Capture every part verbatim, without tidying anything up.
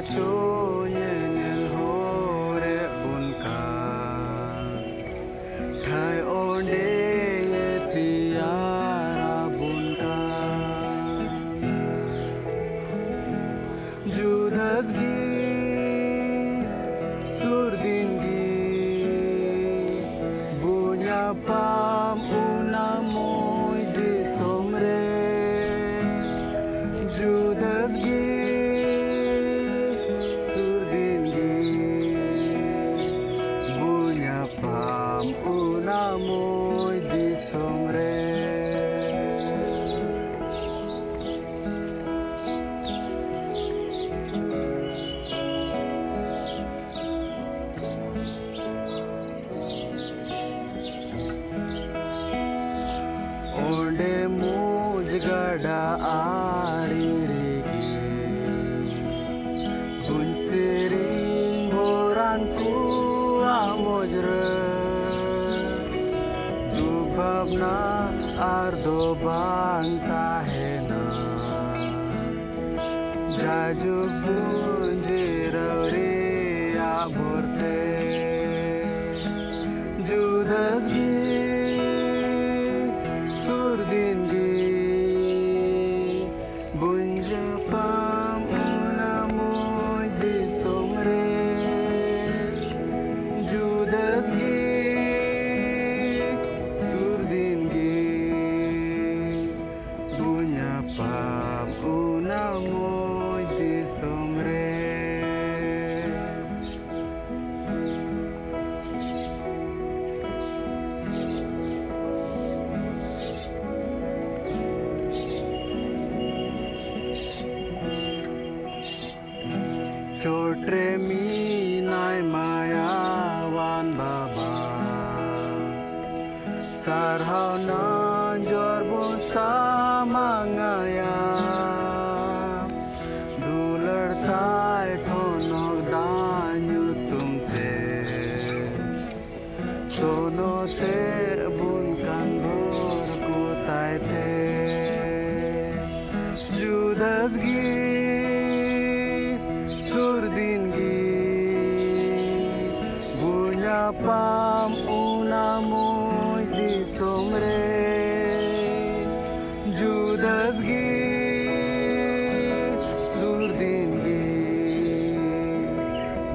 ᱪᱚ ᱧᱮᱧᱮᱞ ᱦᱚᱨᱮ ᱵᱚᱱ ᱠᱟᱱ, ᱴᱷᱟᱹᱭ ᱚᱸᱰᱮ ᱛᱮᱭᱟᱨ ᱟᱵᱚᱱ ᱠᱟᱱ᱾ ᱡᱩᱫᱟᱹᱥ ᱜᱮ ᱥᱩᱨ ᱫᱤᱱ ᱜᱮ ᱵᱚ ᱧᱟᱯᱟᱢ ᱚᱱᱟ ᱢᱚᱡᱽ ᱫᱤᱥᱚᱢ ᱨᱮ᱾ ᱡᱩᱫᱟᱹᱥ ᱜᱮ ᱥᱩᱨ ᱫᱤᱱ ᱜᱮ ᱵᱚ ᱧᱟᱯᱟᱢ ᱚᱱᱟ ᱢᱚᱡᱽ ᱫᱤᱥᱚᱢ ᱨᱮ᱾ ᱚᱸᱰᱮ ᱢᱚᱡᱽ ᱜᱟᱰᱟ ᱟᱲᱮ ᱨᱮᱜᱮ ᱵᱚᱱ ᱥᱮᱨᱮᱧ ᱵᱷᱚᱨᱟᱱ ᱠᱚᱣᱟ ᱢᱚᱡᱽ ᱨᱮ᱾ ᱫᱩᱠ ᱵᱷᱟᱵᱽᱱᱟ ᱟᱨ ᱫᱚ ᱵᱟᱝ ᱛᱟᱦᱮᱱᱟ᱾ ᱡᱟᱭᱡᱩᱜᱽ ᱵᱚᱱ ᱡᱤᱨᱟᱹᱣ ᱨᱮᱭᱟᱜ ᱵᱷᱳᱨ ᱛᱮ᱾ ᱡᱩᱫᱟᱹᱥ ᱜᱮ ᱥᱩᱨ ᱫᱤᱱ ᱜᱮ ᱵᱚᱱ ᱧᱟᱯᱟᱢ ᱚᱱᱟ ᱢᱚᱡᱽ ᱫᱤᱥᱚᱢ ᱨᱮ᱾ ᱡᱩᱫᱟᱹᱥ ᱜᱮ ᱥᱩᱨ ᱫᱤᱱ ᱜᱮ ᱵᱚ ᱧᱟᱯᱟᱢ ᱚᱱᱟ ᱢᱚᱡᱽ ᱫᱤᱥᱚᱢ ᱨᱮ᱾ ᱪᱚᱴ ᱨᱮ ᱢᱮᱱᱟᱭ ᱢᱟᱭᱟᱣᱟᱱ ᱵᱟᱵᱟ, ᱥᱟᱨᱦᱟᱣ ᱱᱟᱡᱚᱨ ᱵᱚ ᱥᱟᱢᱟᱝ ᱟᱭᱟ᱾ ᱫᱩᱞᱟᱹᱲ ᱛᱟᱭ ᱴᱷᱚᱱᱚᱠ ᱫᱟᱜ ᱧᱩᱛᱩᱢ ᱛᱮ, ᱥᱚᱱᱚᱛᱮ ᱵᱚᱱ ᱠᱟᱱ ᱵᱷᱳᱨ ᱠᱚ ᱛᱟᱭ ᱛᱮ᱾ ᱡᱩᱫᱟᱹᱥ ᱜᱮ ᱫᱤᱥᱚᱢ ᱨᱮ ᱡᱩᱫᱟᱹᱥ ᱜᱮ ᱥᱩᱨ ᱫᱤᱱ ᱜᱮ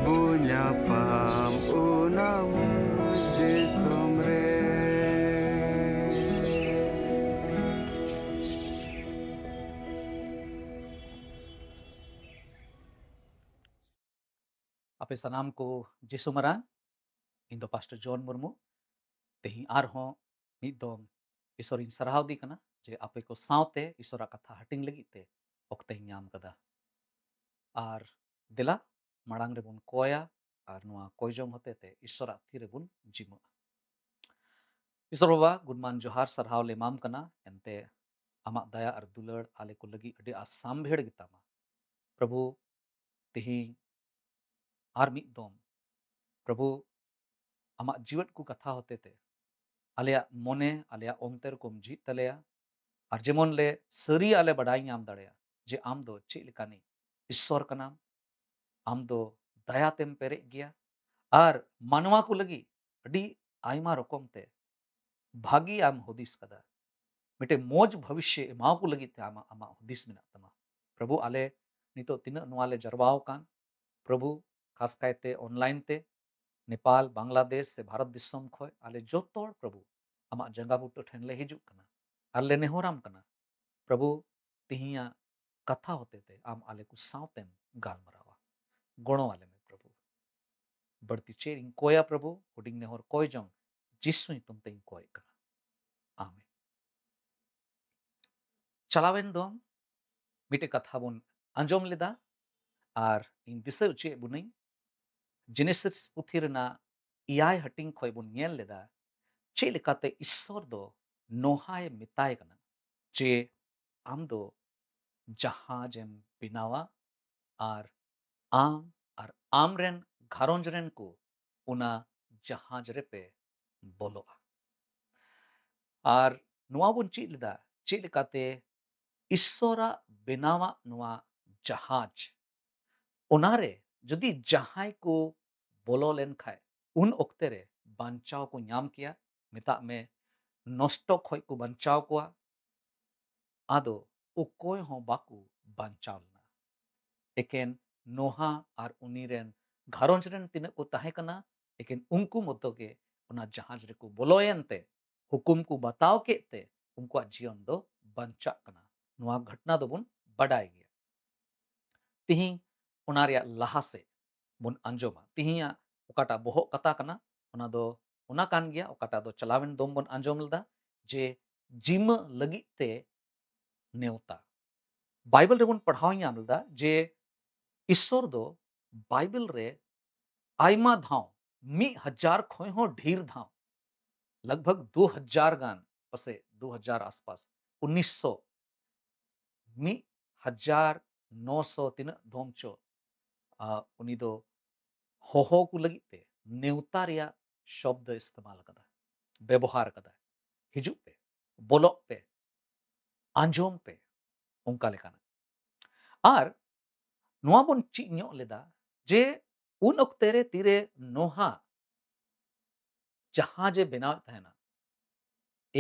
ᱵᱚ ᱧᱟᱯᱟᱢ ᱚᱱᱟ ᱢᱚᱡᱽ ᱫᱤᱥᱚᱢ ᱨᱮ᱾ ᱟᱯᱮ ᱥᱟᱱᱟᱢ ᱠᱚ ᱡᱤᱥᱩ ᱢᱟᱨᱟᱝ᱾ ᱤᱧ ᱫᱚ ᱯᱟᱥᱴᱚᱨ ᱡᱚᱱ ᱢᱩᱨᱢᱩ᱾ ᱛᱮᱦᱮᱧ ᱟᱨᱦᱚᱸ ᱢᱤᱫ ᱫᱚᱢ ᱤᱥᱚᱨᱤᱧ ᱥᱟᱨᱦᱟᱣ ᱫᱤ ᱠᱟᱱᱟ ᱡᱮ ᱟᱯᱮ ᱠᱚ ᱥᱟᱶᱛᱮ ᱤᱥᱚᱨᱟᱜ ᱠᱟᱛᱷᱟ ᱦᱟᱹᱴᱤᱧ ᱞᱟᱹᱜᱤᱫ ᱛᱮ ᱚᱠᱛᱮᱧ ᱧᱟᱢ ᱠᱟᱫᱟ᱾ ᱟᱨ ᱫᱮᱞᱟ ᱢᱟᱲᱟᱝ ᱨᱮᱵᱚᱱ ᱠᱚᱭᱟ ᱟᱨ ᱱᱚᱣᱟ ᱠᱚᱭ ᱡᱚᱝ ᱦᱚᱛᱮ ᱛᱮ ᱤᱥᱚᱨᱟᱜ ᱛᱤ ᱨᱮᱵᱚᱱ ᱡᱤᱢᱟᱹᱜᱼᱟ᱾ ᱤᱥᱚᱨ ᱵᱟᱵᱟ, ᱜᱩᱱᱢᱟᱱ ᱡᱚᱦᱟᱨ ᱥᱟᱨᱦᱟᱣ ᱞᱮ ᱮᱢᱟᱢ ᱠᱟᱱᱟ, ᱮᱱᱛᱮ ᱟᱢᱟᱜ ᱫᱟᱭᱟ ᱟᱨ ᱫᱩᱞᱟᱹᱲ ᱟᱞᱮ ᱠᱚ ᱞᱟᱹᱜᱤᱫ ᱟᱹᱰᱤ ᱟᱥᱟᱢ ᱵᱷᱤᱲ ᱜᱮᱛᱟᱢᱟ᱾ ᱯᱨᱚᱵᱷᱩ, ᱛᱮᱦᱮᱧ ᱟᱨ ᱢᱤᱫ ᱫᱚᱢ ᱯᱨᱚᱵᱷᱩ ᱟᱢᱟᱜ ᱡᱤᱣᱮᱫ ᱠᱚ ᱠᱟᱛᱷᱟ ᱦᱚᱛᱮ ᱛᱮ ᱟᱞᱮᱭᱟᱜ ᱢᱚᱱᱮ, ᱟᱞᱮᱭᱟᱜ ᱚᱱᱛᱮᱨ ᱠᱚᱢ ᱡᱷᱤᱡ ᱛᱟᱞᱮᱭᱟ, ᱟᱨ ᱡᱮᱢᱚᱱ ᱞᱮ ᱥᱟᱹᱨᱤ ᱟᱞᱮ ᱵᱟᱰᱟᱭ ᱧᱟᱢ ᱫᱟᱲᱮᱭᱟᱜ ᱡᱮ ᱟᱢ ᱫᱚ ᱪᱮᱫ ᱞᱮᱠᱟᱱᱤᱡ ᱤᱥᱥᱚᱨ ᱠᱟᱱᱟᱢ, ᱟᱢ ᱫᱚ ᱫᱟᱭᱟ ᱛᱮᱢ ᱯᱮᱨᱮᱡ ᱜᱮᱭᱟ, ᱟᱨ ᱢᱟᱱᱣᱟ ᱠᱚ ᱞᱟᱹᱜᱤᱫ ᱟᱹᱰᱤ ᱟᱭᱢᱟ ᱨᱚᱠᱚᱢ ᱛᱮ ᱵᱷᱟᱹᱜᱤ ᱟᱢ ᱦᱩᱫᱤᱥ ᱠᱟᱫᱟ, ᱢᱤᱫᱴᱮᱱ ᱢᱚᱡᱽ ᱵᱷᱚᱵᱤᱥᱥᱚ ᱮᱢᱟᱣ ᱠᱚ ᱞᱟᱹᱜᱤᱫ ᱛᱮ ᱟᱢᱟᱜ, ᱟᱢᱟᱜ ᱦᱩᱫᱤᱥ ᱢᱮᱱᱟᱜ ᱛᱟᱢᱟ᱾ ᱯᱨᱚᱵᱷᱩ, ᱟᱞᱮ ᱱᱤᱛᱚᱜ ᱛᱤᱱᱟᱹᱜ ᱱᱚᱣᱟ ᱞᱮ ᱡᱟᱨᱣᱟᱣ ᱟᱠᱟᱱ, ᱯᱨᱚᱵᱷᱩ, ᱠᱷᱟᱥ ᱠᱟᱭᱛᱮ online ᱛᱮ, ᱱᱮᱯᱟᱞ, ᱵᱟᱝᱞᱟᱫᱮᱥ ᱥᱮ ᱵᱷᱟᱨᱚᱛ ᱫᱤᱥᱚᱢ ᱠᱷᱚᱱ ᱟᱞᱮ ᱡᱚᱛᱚ ᱦᱚᱲ ᱯᱨᱚᱵᱷᱩ ᱟᱢᱟᱜ ᱡᱟᱸᱜᱟ ᱵᱩᱴᱟᱹ ᱴᱷᱮᱱ ᱞᱮ ᱦᱤᱡᱩᱜ ᱠᱟᱱᱟ ᱟᱨ ᱞᱮ ᱱᱮᱦᱚᱨᱟᱢ ᱠᱟᱱᱟ, ᱯᱨᱚᱵᱷᱩ, ᱛᱤᱦᱤᱧᱟᱜ ᱠᱟᱛᱷᱟ ᱦᱚᱛᱮ ᱛᱮ ᱟᱢ ᱟᱞᱮ ᱠᱚ ᱥᱟᱶᱛᱮᱢ ᱜᱟᱞᱢᱟᱨᱟᱣᱟ᱾ ᱜᱚᱲᱚ ᱟᱞᱮ ᱢᱮ ᱯᱨᱚᱵᱷᱩ᱾ ᱵᱟᱹᱲᱛᱤ ᱪᱮᱫ ᱤᱧ ᱠᱚᱭᱟ ᱯᱨᱚᱵᱷᱩ, ᱦᱩᱰᱤᱧ ᱱᱮᱦᱚᱨ ᱠᱚᱭ ᱡᱚᱝ ᱡᱤᱥᱩ ᱧᱩᱛᱩᱢ ᱛᱮᱧ ᱠᱚᱭᱮᱫ ᱠᱟᱱᱟ, ᱟᱢᱮᱱ᱾ ᱪᱟᱞᱟᱣᱮᱱ ᱫᱚᱢ ᱢᱤᱫᱴᱮᱡ ᱠᱟᱛᱷᱟ ᱵᱚᱱ ᱟᱸᱡᱚᱢ ᱞᱮᱫᱟ, ᱟᱨ ᱤᱧ ᱫᱤᱥᱟᱹ ᱦᱚᱪᱚᱭᱮᱫ ᱵᱚᱱᱟᱹᱧ, ᱡᱮᱱᱮᱥᱤᱥ ᱯᱩᱛᱷᱤ ᱨᱮᱱᱟᱜ ᱮᱭᱟᱭ ᱦᱟᱹᱴᱤᱧ ᱠᱷᱚᱱ ᱵᱚᱱ ᱧᱮᱞ ᱞᱮᱫᱟ ᱪᱮᱫ ᱞᱮᱠᱟᱛᱮ ᱤᱥᱥᱚᱨ ᱫᱚ ᱱᱳᱦᱟᱭ ᱢᱮᱛᱟᱭ ᱠᱟᱱᱟ ᱡᱮ ᱟᱢ ᱫᱚ ᱡᱟᱦᱟᱡᱮᱢ ᱵᱮᱱᱟᱣᱟ ᱟᱨ ᱟᱢ ᱟᱨ ᱟᱢᱨᱮᱱ ᱜᱷᱟᱨᱚᱸᱡᱽ ᱨᱮᱱ ᱠᱚ ᱚᱱᱟ ᱡᱟᱦᱟᱡᱽ ᱨᱮᱯᱮ ᱵᱚᱞᱚᱜᱼᱟ᱾ ᱟᱨ ᱱᱚᱣᱟ ᱵᱚᱱ ᱪᱮᱫ ᱞᱮᱫᱟ, ᱪᱮᱫ ᱞᱮᱠᱟᱛᱮ ᱤᱥᱥᱚᱨᱟᱜ ᱵᱮᱱᱟᱣᱟᱜ ᱱᱚᱣᱟ ᱡᱟᱦᱟᱡᱽ, ᱚᱱᱟᱨᱮ ᱡᱩᱫᱤ ᱡᱟᱦᱟᱸᱭ ᱠᱚ ᱵᱚᱞᱚ ᱞᱮᱱ ᱠᱷᱟᱡ, ᱩᱱ ᱚᱠᱛᱮ ᱨᱮ ᱵᱟᱧᱪᱟᱣ ᱠᱚ ᱧᱟᱢ ᱠᱮᱭᱟ᱾ ᱢᱮᱛᱟᱜ ᱢᱮ, ᱱᱚᱥᱴᱚ ᱠᱷᱚᱡ ᱠᱚ ᱵᱟᱧᱪᱟᱣ ᱠᱚᱣᱟ, ᱟᱫᱚ ᱚᱠᱚᱭ ᱦᱚᱸ ᱵᱟᱠᱚ ᱵᱟᱧᱪᱟᱣ ᱞᱮᱱᱟ᱾ ᱮᱠᱮᱱ ᱱᱳᱦᱟ ᱟᱨ ᱩᱱᱤ ᱨᱮᱱ ᱜᱷᱟᱨᱚᱸᱡᱽ ᱨᱮᱱ ᱛᱤᱱᱟᱹᱜ ᱠᱚ ᱛᱟᱦᱮᱸ ᱠᱟᱱᱟ, ᱮᱠᱮᱱ ᱩᱱᱠᱩ ᱢᱚᱛᱚ ᱜᱮ ᱚᱱᱟ ᱡᱟᱦᱟᱡᱽ ᱨᱮᱠᱚ ᱵᱚᱞᱚᱭᱮᱱ ᱛᱮ, ᱦᱩᱠᱩᱢ ᱠᱚ ᱵᱟᱛᱟᱣ ᱠᱮᱫ ᱛᱮ ᱩᱱᱠᱩᱣᱟᱜ ᱡᱤᱭᱚᱱ ᱫᱚ ᱵᱟᱧᱪᱟᱜ ᱠᱟᱱᱟ᱾ ᱱᱚᱣᱟ ᱜᱷᱚᱴᱱᱟ ᱫᱚᱵᱚᱱ ᱵᱟᱰᱟᱭ ᱜᱮᱭᱟ᱾ ᱛᱤᱦᱤᱧ ᱚᱱᱟ ᱨᱮᱭᱟᱜ ᱞᱟᱦᱟ ᱥᱮᱫ ᱵᱚᱱ ᱟᱸᱡᱚᱢᱟ᱾ ᱛᱤᱦᱤᱧᱟᱜ ᱚᱠᱟᱴᱟᱜ ᱵᱚᱦᱚᱜ ᱠᱟᱛᱷᱟ ᱠᱟᱱᱟ, ᱚᱱᱟ ᱫᱚ ᱚᱱᱟ ᱠᱟᱱ ᱜᱮᱭᱟ, ᱚᱠᱟᱴᱟᱜ ᱫᱚ ᱪᱟᱞᱟᱣᱮᱱ ᱫᱚᱢ ᱵᱚᱱ ᱟᱸᱡᱚᱢ ᱞᱮᱫᱟ, ᱡᱮ ᱡᱤᱢᱟᱹ ᱞᱟᱹᱜᱤᱫ ᱛᱮ ᱱᱮᱣᱛᱟ᱾ ᱵᱟᱭᱵᱮᱞ ᱨᱮᱵᱚᱱ ᱯᱟᱲᱦᱟᱣ ᱧᱟᱢ ᱞᱮᱫᱟ ᱡᱮ ᱤᱥᱥᱚᱨ ᱫᱚ ᱵᱟᱭᱵᱮᱞ ᱨᱮ ᱟᱭᱢᱟ ᱫᱷᱟᱣ, ᱢᱤᱫ ᱦᱟᱡᱟᱨ ᱠᱷᱚᱱ ᱦᱚᱸ ᱰᱷᱮᱨ ᱫᱷᱟᱣ, ᱞᱟᱜᱽᱵᱷᱟᱜᱽ ᱫᱩ ᱦᱟᱡᱟᱨ ᱜᱟᱱ, ᱯᱟᱥᱮ ᱫᱩ ᱦᱟᱡᱟᱨ ᱟᱥᱯᱟᱥ, ᱩᱱᱤᱥᱥᱚ, ᱢᱤᱫ ᱦᱟᱡᱟᱨ ᱱᱚᱥᱚ ᱛᱤᱱᱟᱹᱜ ᱫᱷᱚᱢ ᱪᱚ, ᱟ, ᱩᱱᱤ ᱫᱚ ᱦᱚᱦᱚ ᱠᱚ ᱞᱟᱹᱜᱤᱫ ᱛᱮ ᱱᱮᱣᱛᱟ ᱨᱮᱭᱟᱜ ᱥᱚᱵᱫᱚ ᱤᱥᱛᱮᱢᱟᱞ ᱟᱠᱟᱫᱟ, ᱵᱮᱵᱚᱦᱟᱨ ᱟᱠᱟᱫᱟ, "ᱦᱤᱡᱩᱜ ᱯᱮ, ᱵᱚᱞᱚᱜ ᱯᱮ, ᱟᱸᱡᱚᱢ ᱯᱮ", ᱚᱱᱠᱟ ᱞᱮᱠᱟᱱᱟᱜ᱾ ᱟᱨ ᱱᱚᱣᱟ ᱵᱚᱱ ᱪᱮᱫ ᱧᱚᱜ ᱞᱮᱫᱟ ᱡᱮ ᱩᱱ ᱚᱠᱛᱮ ᱨᱮ ᱛᱤᱨᱮ ᱱᱳᱦᱟ ᱡᱟᱦᱟᱡᱽ ᱮ ᱵᱮᱱᱟᱣᱮᱫ ᱛᱟᱦᱮᱱᱟ,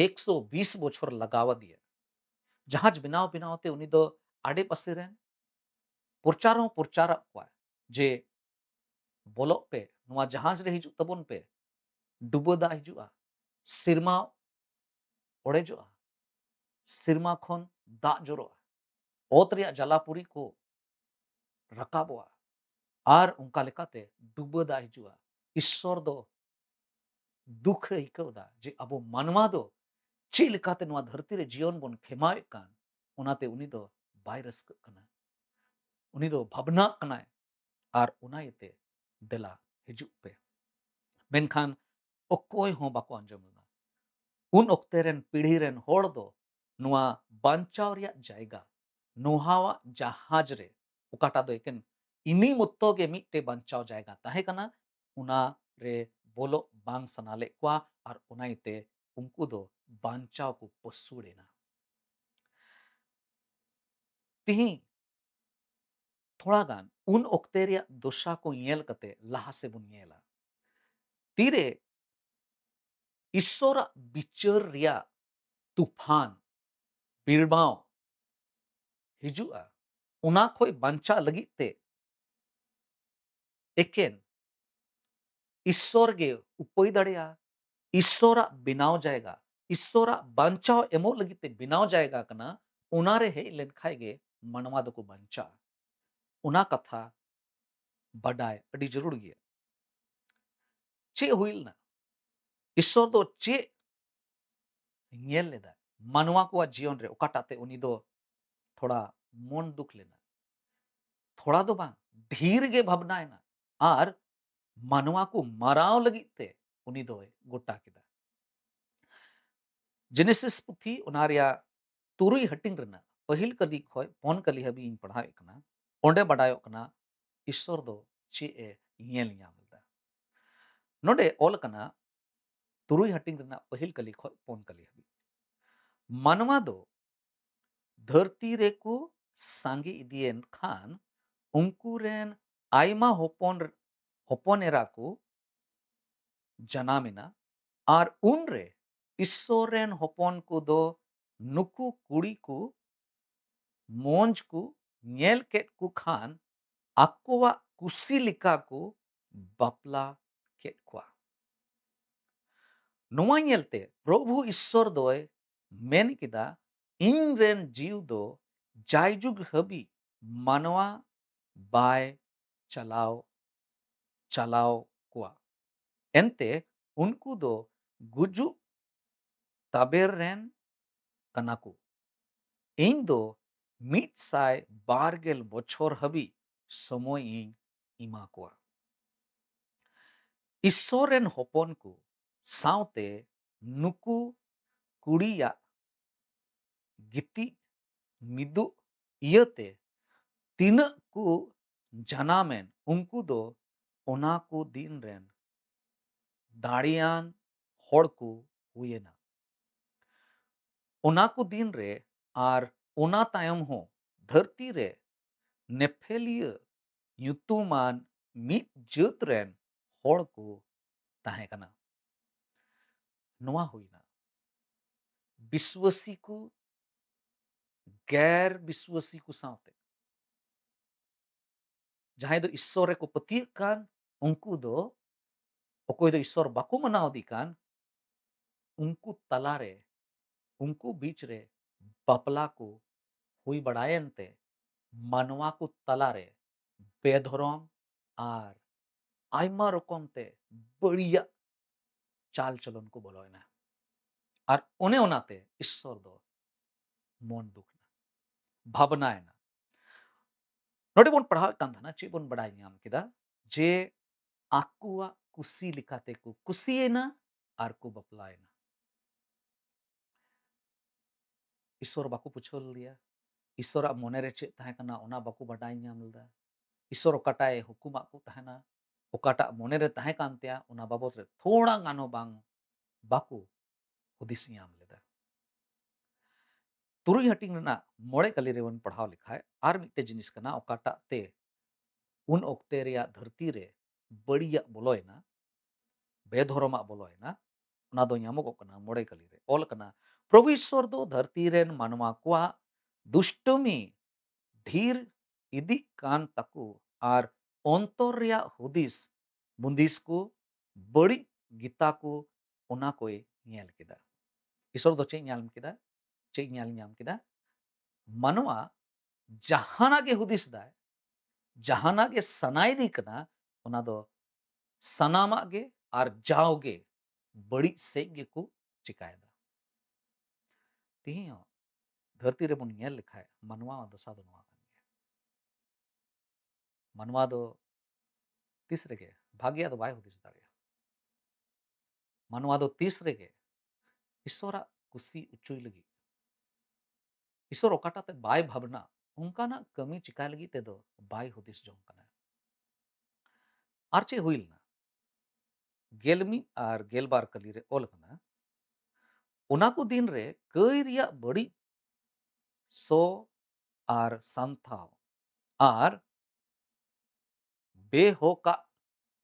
ᱮᱠᱥᱚ ᱵᱤᱥ ᱵᱚᱪᱷᱚᱨ ᱞᱟᱜᱟᱣ ᱟᱫᱮᱭᱟ᱾ ᱡᱟᱦᱟᱡᱽ ᱵᱮᱱᱟᱣ ᱵᱮᱱᱟᱣ ᱛᱮ ᱩᱱᱤ ᱫᱚ ᱟᱰᱮ ᱯᱟᱥᱮ ᱨᱮᱱ ᱯᱨᱚᱪᱟᱨ ᱦᱚᱸ ᱯᱨᱚᱪᱟᱨᱟᱫ ᱠᱚᱣᱟ ᱡᱮ, "ᱵᱚᱞᱚᱜ ᱯᱮ, ᱱᱚᱣᱟ ᱡᱟᱦᱟᱡᱽ ᱨᱮ ᱦᱤᱡᱩᱜ ᱛᱟᱵᱚᱱ ᱯᱮ, ᱰᱩᱵᱟᱹ ᱫᱟᱜ ᱦᱤᱡᱩᱜᱼᱟ, ᱥᱮᱨᱢᱟ ᱚᱲᱮᱡᱚᱜᱼᱟ, ᱥᱮᱨᱢᱟ ᱠᱷᱚᱱ ᱫᱟᱜ ᱡᱚᱨᱚᱜᱼᱟ, ᱚᱛ ᱨᱮᱭᱟᱜ ᱡᱟᱞᱟᱯᱩᱨᱤ ᱠᱚ ᱨᱟᱠᱟᱵᱚᱜᱼᱟ, ᱟᱨ ᱚᱱᱠᱟ ᱞᱮᱠᱟᱛᱮ ᱰᱩᱵᱟᱹ ᱫᱟᱜ ᱦᱤᱡᱩᱜᱼᱟ᱾" ᱤᱥᱥᱚᱨ ᱫᱚ ᱫᱩᱠᱷ ᱮ ᱟᱹᱭᱠᱟᱹᱣ ᱮᱫᱟ ᱡᱮ ᱟᱵᱚ ᱢᱟᱱᱣᱟ ᱫᱚ ᱪᱮᱫ ᱞᱮᱠᱟᱛᱮ ᱱᱚᱣᱟ ᱫᱷᱟᱹᱨᱛᱤ ᱨᱮ ᱡᱤᱭᱚᱱ ᱵᱚᱱ ᱠᱷᱮᱢᱟᱣᱮᱫ ᱠᱟᱱ, ᱚᱱᱟᱛᱮ ᱩᱱᱤ ᱫᱚ ᱵᱟᱭ ᱨᱟᱹᱥᱠᱟᱹᱜ ᱠᱟᱱᱟ᱾ ᱩᱱᱤ ᱫᱚ ᱵᱷᱟᱵᱽᱱᱟᱜ ᱠᱟᱱᱟᱭ, ᱟᱨ ᱚᱱᱟ ᱤᱭᱟᱹᱛᱮ, "ᱫᱮᱞᱟ, ᱦᱤᱡᱩᱜ ᱯᱮ᱾" ᱢᱮᱱᱠᱷᱟᱱ ᱚᱠᱚᱭ ᱦᱚᱸ ᱵᱟᱠᱚ ᱟᱸᱡᱚᱢ ᱞᱮᱫᱟ᱾ ᱩᱱ ᱚᱠᱛᱮ ᱨᱮᱱ ᱯᱤᱲᱦᱤ ᱨᱮᱱ ᱦᱚᱲ ᱫᱚ ᱱᱚᱣᱟ ᱵᱟᱧᱪᱟᱣ ᱨᱮᱭᱟᱜ ᱡᱟᱭᱜᱟ, ᱱᱳᱦᱟᱣᱟᱜ ᱡᱟᱦᱟᱡᱽ ᱨᱮ, ᱚᱠᱟᱴᱟᱜ ᱫᱚ ᱮᱠᱮᱱ ᱤᱱᱤ ᱢᱚᱛᱚ ᱜᱮ ᱢᱤᱫᱴᱮᱡ ᱵᱟᱧᱪᱟᱣ ᱡᱟᱭᱜᱟ ᱛᱟᱦᱮᱸ ᱠᱟᱱᱟ, ᱚᱱᱟ ᱨᱮ ᱵᱚᱞᱚᱜ ᱵᱟᱝ ᱥᱟᱱᱟ ᱞᱮᱫ ᱠᱚᱣᱟ, ᱟᱨ ᱚᱱᱟ ᱤᱭᱟᱹᱛᱮ ᱩᱱᱠᱩ ᱫᱚ ᱵᱟᱧᱪᱟᱣ ᱠᱚ ᱯᱟᱹᱥᱩᱲ ᱮᱱᱟ᱾ ᱛᱤᱦᱤᱧ ᱛᱷᱚᱲᱟ ᱜᱟᱱ ᱩᱱ ᱚᱠᱛᱮ ᱨᱮᱭᱟᱜ ᱫᱚᱥᱟ ᱠᱚ ᱧᱮᱞ ᱠᱟᱛᱮ ᱞᱟᱦᱟ ᱥᱮᱫ ᱵᱚᱱ ᱧᱮᱞᱟ᱾ ᱛᱤᱨᱮ ᱤᱥᱥᱚᱨᱟᱜ ᱵᱤᱪᱟᱹᱨ ᱨᱮᱭᱟᱜ ᱛᱩᱯᱷᱟᱱ, ᱵᱤᱲᱵᱟᱣ ᱦᱤᱡᱩᱜᱼᱟ, ᱚᱱᱟ ᱠᱷᱚᱱ ᱵᱟᱧᱪᱟᱜ ᱞᱟᱹᱜᱤᱫ ᱛᱮ ᱮᱠᱮᱱ ᱤᱥᱥᱚᱨ ᱜᱮ ᱩᱯᱟᱹᱭ ᱫᱟᱲᱮᱭᱟᱜᱼᱟ᱾ ᱤᱥᱥᱚᱨᱟᱜ ᱵᱮᱱᱟᱣ ᱡᱟᱭᱜᱟ, ᱤᱥᱥᱚᱨᱟᱜ ᱵᱟᱧᱪᱟᱣ ᱮᱢᱚᱜ ᱞᱟᱹᱜᱤᱫ ᱛᱮ ᱵᱮᱱᱟᱣ ᱡᱟᱭᱜᱟ ᱠᱟᱱᱟ, ᱚᱱᱟᱨᱮ ᱦᱮᱡ ᱞᱮᱱᱠᱷᱟᱡ ᱜᱮ ᱢᱟᱱᱣᱟ ᱫᱚᱠᱚ ᱵᱟᱧᱪᱟᱜᱼᱟ᱾ ᱚᱱᱟ ᱠᱟᱛᱷᱟ ᱵᱟᱰᱟᱭ ᱟᱹᱰᱤ ᱡᱟᱹᱨᱩᱲ ᱜᱮᱭᱟ᱾ ᱪᱮᱫ ᱦᱩᱭ ᱞᱮᱱᱟ? ᱤᱥᱥᱚᱨ ᱫᱚ ᱪᱮᱫ ᱧᱮᱞ ᱞᱮᱫᱟ ᱢᱟᱱᱣᱟ ᱠᱚᱣᱟᱜ ᱡᱤᱭᱚᱱ ᱨᱮ, ᱚᱠᱟᱴᱟᱜ ᱛᱮ ᱩᱱᱤ ᱫᱚ ᱛᱷᱚᱲᱟ ᱢᱚᱱ ᱫᱩᱠ ᱞᱮᱱᱟ? ᱛᱷᱚᱲᱟ ᱫᱚ ᱵᱟᱝ, ᱰᱷᱮᱨ ᱜᱮ ᱵᱷᱟᱵᱽᱱᱟᱭᱮᱱᱟ ᱟᱨ ᱢᱟᱱᱣᱟ ᱠᱚ ᱢᱟᱨᱟᱣ ᱞᱟᱹᱜᱤᱫ ᱛᱮ ᱩᱱᱤ ᱫᱚᱭ ᱜᱚᱴᱟ ᱠᱮᱫᱟ᱾ ᱡᱮᱱᱮᱥᱤᱥ ᱯᱩᱛᱷᱤ, ᱚᱱᱟ ᱨᱮᱭᱟᱜ ᱛᱩᱨᱩᱭ ᱦᱟᱹᱴᱤᱧ ᱨᱮᱱᱟᱜ ᱯᱟᱹᱦᱤᱞ ᱠᱟᱹᱞᱤ ᱠᱷᱚᱱ ᱯᱚᱱ ᱠᱟᱹᱞᱤ ᱦᱟᱹᱵᱤᱡ ᱤᱧ ᱯᱟᱲᱦᱟᱣᱮᱫ ᱠᱟᱱᱟ᱾ ᱚᱸᱰᱮ ᱵᱟᱰᱟᱭᱚᱜ ᱠᱟᱱᱟ ᱤᱥᱥᱚᱨ ᱫᱚ ᱪᱮᱫ ᱮ ᱧᱮᱞ ᱧᱟᱢ ᱞᱮᱫᱟ᱾ ᱱᱚᱰᱮ ᱚᱞ ᱠᱟᱱᱟ, ᱛᱩᱨᱩᱭ ᱦᱟᱹᱴᱤᱧ ᱨᱮᱱᱟᱜ ᱯᱟᱹᱦᱤᱞ ᱠᱟᱹᱞᱤ ᱠᱷᱚᱱ ᱯᱚᱱ ᱠᱟᱹᱞᱤ ᱦᱟᱹᱵᱤᱡ, ᱢᱟᱱᱣᱟ ᱫᱚ ᱫᱷᱟᱹᱨᱛᱤ ᱨᱮᱠᱚ ᱥᱟᱸᱜᱮ ᱤᱫᱤᱭᱮᱱ ᱠᱷᱟᱱ ᱩᱱᱠᱩ ᱨᱮᱱ ᱟᱭᱢᱟ ᱦᱚᱯᱚᱱ, ᱦᱚᱯᱚᱱ ᱮᱨᱟ ᱠᱚ ᱡᱟᱱᱟᱢ ᱮᱱᱟ᱾ ᱟᱨ ᱩᱱᱨᱮ ᱤᱥᱥᱚᱨ ᱨᱮᱱ ᱦᱚᱯᱚᱱ ᱠᱚᱫᱚ ᱱᱩᱠᱩ ᱠᱩᱲᱤ ᱠᱚ ᱢᱚᱡᱽ ᱠᱚ ᱧᱮᱞ ᱠᱮᱫ ᱠᱚ ᱠᱷᱟᱱ ᱟᱠᱚᱣᱟᱜ ᱠᱩᱥᱤ ᱞᱮᱠᱟ ᱠᱚ ᱵᱟᱯᱞᱟ ᱠᱮᱫ ᱠᱚᱣᱟ᱾ ᱱᱚᱣᱟ ᱧᱮᱞᱛᱮ ᱯᱨᱚᱵᱷᱩ ᱤᱥᱥᱚᱨ ᱫᱚᱭ ᱢᱮᱱ ᱠᱮᱫᱟ, "ᱤᱧ ᱨᱮᱱ ᱡᱤᱣ ᱫᱚ ᱡᱟᱭᱡᱩᱜᱽ ᱦᱟᱹᱵᱤᱡ ᱢᱟᱱᱣᱟ ᱵᱟᱭ ᱪᱟᱞᱟᱣ, ᱪᱟᱞᱟᱣ ᱠᱚᱣᱟ, ᱮᱱᱛᱮ ᱩᱱᱠᱩ ᱫᱚ ᱜᱩᱡᱩᱜ ᱛᱟᱵᱮᱨ ᱨᱮᱱ ᱠᱟᱱᱟ ᱠᱚ᱾ ᱤᱧ ᱫᱚ ᱢᱤᱫ ᱥᱟᱭ ᱵᱟᱨ ᱜᱮᱞ ᱵᱚᱪᱷᱚᱨ ᱦᱟᱹᱵᱤᱡ ᱥᱚᱢᱚᱭ ᱤᱧ ᱮᱢᱟ ᱠᱚᱣᱟ᱾" ᱤᱥᱥᱚᱨ ᱨᱮᱱ ᱦᱚᱯᱚᱱ ᱠᱚ ᱥᱟᱶᱛᱮ ᱱᱩᱠᱩ ᱠᱩᱲᱤᱭᱟᱜ ᱜᱤᱛᱤᱡ ᱢᱤᱫᱩᱜ ᱤᱭᱟᱹᱛᱮ ᱛᱤᱱᱟᱹᱜ ᱠᱚ ᱡᱟᱱᱟᱢᱮᱱ, ᱩᱱᱠᱩ ᱫᱚ ᱚᱱᱟ ᱠᱚ ᱫᱤᱱ ᱨᱮᱱ ᱫᱟᱲᱮᱭᱟᱱ ᱦᱚᱲ ᱠᱚ ᱦᱩᱭᱮᱱᱟ᱾ ᱚᱱᱟ ᱠᱚ ᱫᱤᱱ ᱨᱮ ᱟᱨ ᱚᱱᱟ ᱛᱟᱭᱚᱢ ᱦᱚᱸ ᱫᱷᱟᱹᱨᱛᱤ ᱨᱮ ᱱᱮᱯᱷᱮᱞᱤᱭᱟᱹ ᱧᱩᱛᱩᱢᱟᱱ ᱢᱤᱫ ᱡᱟᱹᱛ ᱨᱮᱱ ᱦᱚᱲ ᱠᱚ ᱛᱟᱦᱮᱸ ᱠᱟᱱᱟ᱾ ᱱᱚᱣᱟ ᱦᱩᱭᱱᱟ ᱵᱤᱥᱣᱟᱹᱥᱤ ᱠᱚ ᱜᱮᱨ ᱵᱤᱥᱣᱟᱹᱥᱤ ᱠᱚ ᱥᱟᱶᱛᱮ᱾ ᱡᱟᱦᱟᱸᱭ ᱫᱚ ᱤᱥᱥᱚᱨ ᱨᱮᱠᱚ ᱯᱟᱹᱛᱭᱟᱹᱜ ᱠᱟᱱ, ᱩᱱᱠᱩ ᱫᱚ, ᱚᱠᱚᱭ ᱫᱚ ᱤᱥᱥᱚᱨ ᱵᱟᱠᱚ ᱢᱟᱱᱟᱣ ᱤᱫᱤ ᱠᱟᱱ, ᱩᱱᱠᱩ ᱛᱟᱞᱟᱨᱮ, ᱩᱱᱠᱩ ᱵᱤᱪ ᱨᱮ ᱵᱟᱯᱞᱟ ᱠᱚ ᱦᱩᱭ ᱵᱟᱲᱟᱭᱮᱱ ᱛᱮ ᱢᱟᱱᱣᱟ ᱠᱚ ᱛᱟᱞᱟᱨᱮ ᱵᱮᱫᱷᱚᱨᱚᱢ ᱟᱨ ᱟᱭᱢᱟ ᱨᱚᱠᱚᱢ ᱛᱮ ᱵᱟᱹᱲᱤᱡᱟᱜ ᱪᱟᱞ ᱪᱚᱞᱚᱱ ᱠᱚ ᱵᱚᱞᱚᱭᱮᱱᱟ᱾ ᱟᱨ ᱚᱱᱮ ᱚᱱᱟᱛᱮ ᱤᱥᱥᱚᱨ ᱫᱚ ᱢᱚᱱ ᱫᱩᱠᱷ ᱮᱱᱟ, ᱵᱷᱟᱵᱽᱱᱟᱭᱮᱱᱟ᱾ ᱱᱚᱰᱮ ᱵᱚᱱ ᱯᱟᱲᱦᱟᱣᱮᱫ ᱠᱟᱱ ᱛᱟᱦᱮᱱᱟ, ᱪᱮᱫ ᱵᱚᱱ ᱵᱟᱲᱟᱭ ᱧᱟᱢ ᱠᱮᱫᱟ? ᱡᱮ ᱟᱠᱚᱣᱟᱜ ᱠᱩᱥᱤ ᱞᱮᱠᱟᱛᱮ ᱠᱚ ᱠᱩᱥᱤᱭᱮᱱᱟ ᱟᱨ ᱠᱚ ᱵᱟᱯᱞᱟᱭᱮᱱᱟ᱾ ᱤᱥᱥᱚᱨ ᱵᱟᱠᱚ ᱯᱩᱪᱷᱟᱹᱣ ᱞᱮᱫᱮᱭᱟ᱾ ᱤᱥᱥᱚᱨᱟᱜ ᱢᱚᱱᱮᱨᱮ ᱪᱮᱫ ᱛᱟᱦᱮᱸ ᱠᱟᱱᱟ, ᱚᱱᱟ ᱵᱟᱠᱚ ᱵᱟᱰᱟᱭ ᱧᱟᱢ ᱞᱮᱫᱟ᱾ ᱤᱥᱥᱚᱨ ᱚᱠᱟᱴᱟᱜ ᱮ ᱦᱩᱠᱩᱢᱟᱜ ᱠᱚ ᱛᱟᱦᱮᱱᱟ, ᱚᱠᱟᱴᱟᱜ ᱢᱚᱱᱮᱨᱮ ᱛᱟᱦᱮᱸ ᱠᱟᱱ ᱛᱟᱭᱟ, ᱚᱱᱟ ᱵᱟᱵᱚᱛ ᱨᱮ ᱛᱷᱚᱲᱟ ᱜᱟᱱ ᱦᱚᱸ ᱵᱟᱝ, ᱵᱟᱠᱚ ᱦᱩᱫᱤᱥ ᱧᱟᱢ ᱞᱮᱫᱟ᱾ ᱛᱩᱨᱩᱭ ᱦᱟᱹᱴᱤᱧ ᱨᱮᱱᱟᱜ ᱢᱚᱬᱮ ᱠᱟᱹᱞᱤ ᱨᱮᱵᱚᱱ ᱯᱟᱲᱦᱟᱣ ᱞᱮᱠᱷᱟᱡ, ᱟᱨ ᱢᱤᱫᱴᱮᱡ ᱡᱤᱱᱤᱥ ᱠᱟᱱᱟ, ᱚᱠᱟᱴᱟᱜ ᱛᱮ ᱩᱱ ᱚᱠᱛᱮ ᱨᱮᱭᱟᱜ ᱫᱷᱟᱹᱨᱛᱤ ᱨᱮ ᱵᱟᱹᱲᱤᱡᱟᱜ ᱵᱚᱞᱚᱭᱮᱱᱟ, ᱵᱮᱫᱷᱚᱨᱚᱢᱟᱜ ᱵᱚᱞᱚᱭᱮᱱᱟ, ᱚᱱᱟ ᱫᱚ ᱧᱟᱢᱚᱜᱚᱜ ᱠᱟᱱᱟ ᱢᱚᱬᱮ ᱠᱟᱹᱞᱤ ᱨᱮ᱾ ᱚᱞ ᱠᱟᱱᱟ, ᱯᱨᱚᱵᱷᱩ ᱤᱥᱥᱚᱨ ᱫᱚ ᱫᱷᱟᱹᱨᱛᱤ ᱨᱮᱱ ᱢᱟᱱᱣᱟ ᱠᱚᱣᱟᱜ ᱫᱩᱥᱴᱟᱹᱢᱤ ᱰᱷᱤᱨ ᱤᱫᱤᱜ ᱠᱟᱱ ᱛᱟᱠᱚ ᱟᱨ ᱚᱱᱛᱚᱨ ᱨᱮᱭᱟᱜ ᱦᱩᱫᱤᱥ ᱵᱩᱸᱫᱤᱥ ᱠᱚ ᱵᱟᱹᱲᱤᱡ ᱜᱮᱛᱟ ᱠᱚ, ᱚᱱᱟ ᱠᱚᱭ ᱧᱮᱞ ᱠᱮᱫᱟ᱾ ᱤᱥᱥᱚᱨ ᱫᱚ ᱪᱮᱫ ᱧᱮᱞ ᱠᱮᱫᱟ? ᱪᱮᱫ ᱧᱮᱞ ᱧᱟᱢ ᱠᱮᱫᱟ? ᱢᱟᱱᱣᱟ ᱡᱟᱦᱟᱱᱟᱜ ᱜᱮ ᱦᱩᱫᱤᱥ ᱫᱟᱭ, ᱡᱟᱦᱟᱱᱟᱜ ᱜᱮ ᱥᱟᱱᱟᱭᱮᱫᱮ ᱠᱟᱱᱟ, ᱚᱱᱟ ᱫᱚ ᱥᱟᱱᱟᱢᱟᱜ ᱜᱮ ᱟᱨ ᱡᱟᱣᱜᱮ ᱵᱟᱹᱲᱤᱡ ᱥᱮᱫ ᱜᱮᱠᱚ ᱪᱤᱠᱟᱭᱮᱫᱟ᱾ ᱛᱮᱦᱮᱧ ᱦᱚᱸ ᱫᱷᱟᱹᱨᱛᱤ ᱨᱮᱵᱚᱱ ᱧᱮᱞ ᱞᱮᱠᱷᱟᱡ, ᱢᱟᱱᱣᱟ ᱫᱚᱥᱟ ᱫᱚ ᱱᱚᱣᱟ ᱠᱟᱱ ᱜᱮᱭᱟ᱾ ᱢᱟᱱᱣᱟ ᱫᱚ ᱛᱤᱥ ᱨᱮᱜᱮ ᱵᱷᱟᱜᱮᱭᱟᱜ ᱫᱚ ᱵᱟᱭ ᱦᱩᱫᱤᱥ ᱫᱟᱲᱮᱭᱟᱜᱼᱟ᱾ ᱢᱟᱱᱣᱟ ᱫᱚ ᱛᱤᱥ ᱨᱮᱜᱮ ᱤᱥᱥᱚᱨᱟᱜ ᱠᱩᱥᱤ ᱚᱪᱚᱭ ᱞᱟᱹᱜᱤᱫ, ᱤᱥᱥᱚᱨ ᱚᱠᱟᱴᱟᱜ ᱛᱮ ᱵᱟᱭ ᱵᱷᱟᱵᱽᱱᱟ, ᱚᱱᱠᱟᱱᱟᱜ ᱠᱟᱹᱢᱤ ᱪᱤᱠᱟᱭ ᱞᱟᱹᱜᱤᱫ ᱛᱮᱫᱚ ᱵᱟᱭ ᱦᱩᱫᱤᱥ ᱡᱚᱝ ᱠᱟᱱᱟ᱾ ᱟᱨ ᱪᱮᱫ ᱦᱩᱭ ᱞᱮᱱᱟ? ᱜᱮᱞ ᱢᱤᱫ ᱟᱨ ᱜᱮᱞ ᱵᱟᱨ ᱠᱟᱹᱞᱤ ᱨᱮ ᱚᱞ ᱠᱟᱱᱟ, ᱚᱱᱟ ᱠᱚ ᱫᱤᱱ ᱨᱮ ᱠᱟᱹᱭ ᱨᱮᱭᱟᱜ ᱵᱟᱹᱲᱤᱡ ᱥᱚ ᱟᱨ ᱥᱟᱱᱛᱷᱟᱣ ᱟᱨ ᱵᱮᱦᱚᱠᱟᱜ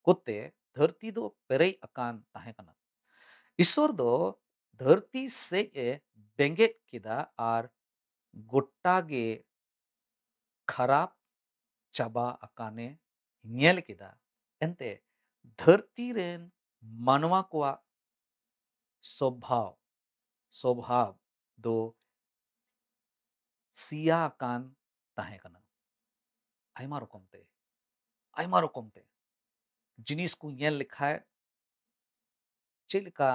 ᱠᱚᱛᱮ ᱫᱷᱟᱹᱨᱛᱤ ᱫᱚ ᱯᱮᱨᱮᱡ ᱟᱠᱟᱱ ᱛᱟᱦᱮᱸ ᱠᱟᱱᱟ᱾ ᱤᱥᱥᱚᱨ ᱫᱚ ᱫᱷᱟᱹᱨᱛᱤ ᱥᱮᱡ ᱮ ᱵᱮᱸᱜᱮᱫ ᱠᱮᱫᱟ ᱟᱨ ᱜᱚᱴᱟ ᱜᱮ ᱠᱷᱟᱨᱟᱯ ᱪᱟᱵᱟ ᱟᱠᱟᱱᱮ ᱧᱮᱞ ᱠᱮᱫᱟ᱾ ᱮᱱᱛᱮ ᱫᱷᱟᱹᱨᱛᱤ ᱨᱮᱱ ᱢᱟᱱᱣᱟ ᱠᱚᱣᱟᱜ ᱥᱚᱵᱷᱟᱣ ᱥᱚᱵᱷᱟᱵ ᱫᱚ ᱥᱤᱭᱟ ᱟᱠᱟᱱ ᱛᱟᱦᱮᱸ ᱠᱟᱱᱟ᱾ ᱟᱭᱢᱟ ᱨᱚᱠᱚᱢ ᱛᱮ ᱟᱭᱢᱟ ᱨᱚᱠᱚᱢ ᱛᱮ ᱡᱤᱱᱤᱥ ᱠᱚ ᱧᱮᱞ ᱞᱮᱠᱷᱟᱡ, ᱪᱮᱫ ᱞᱮᱠᱟ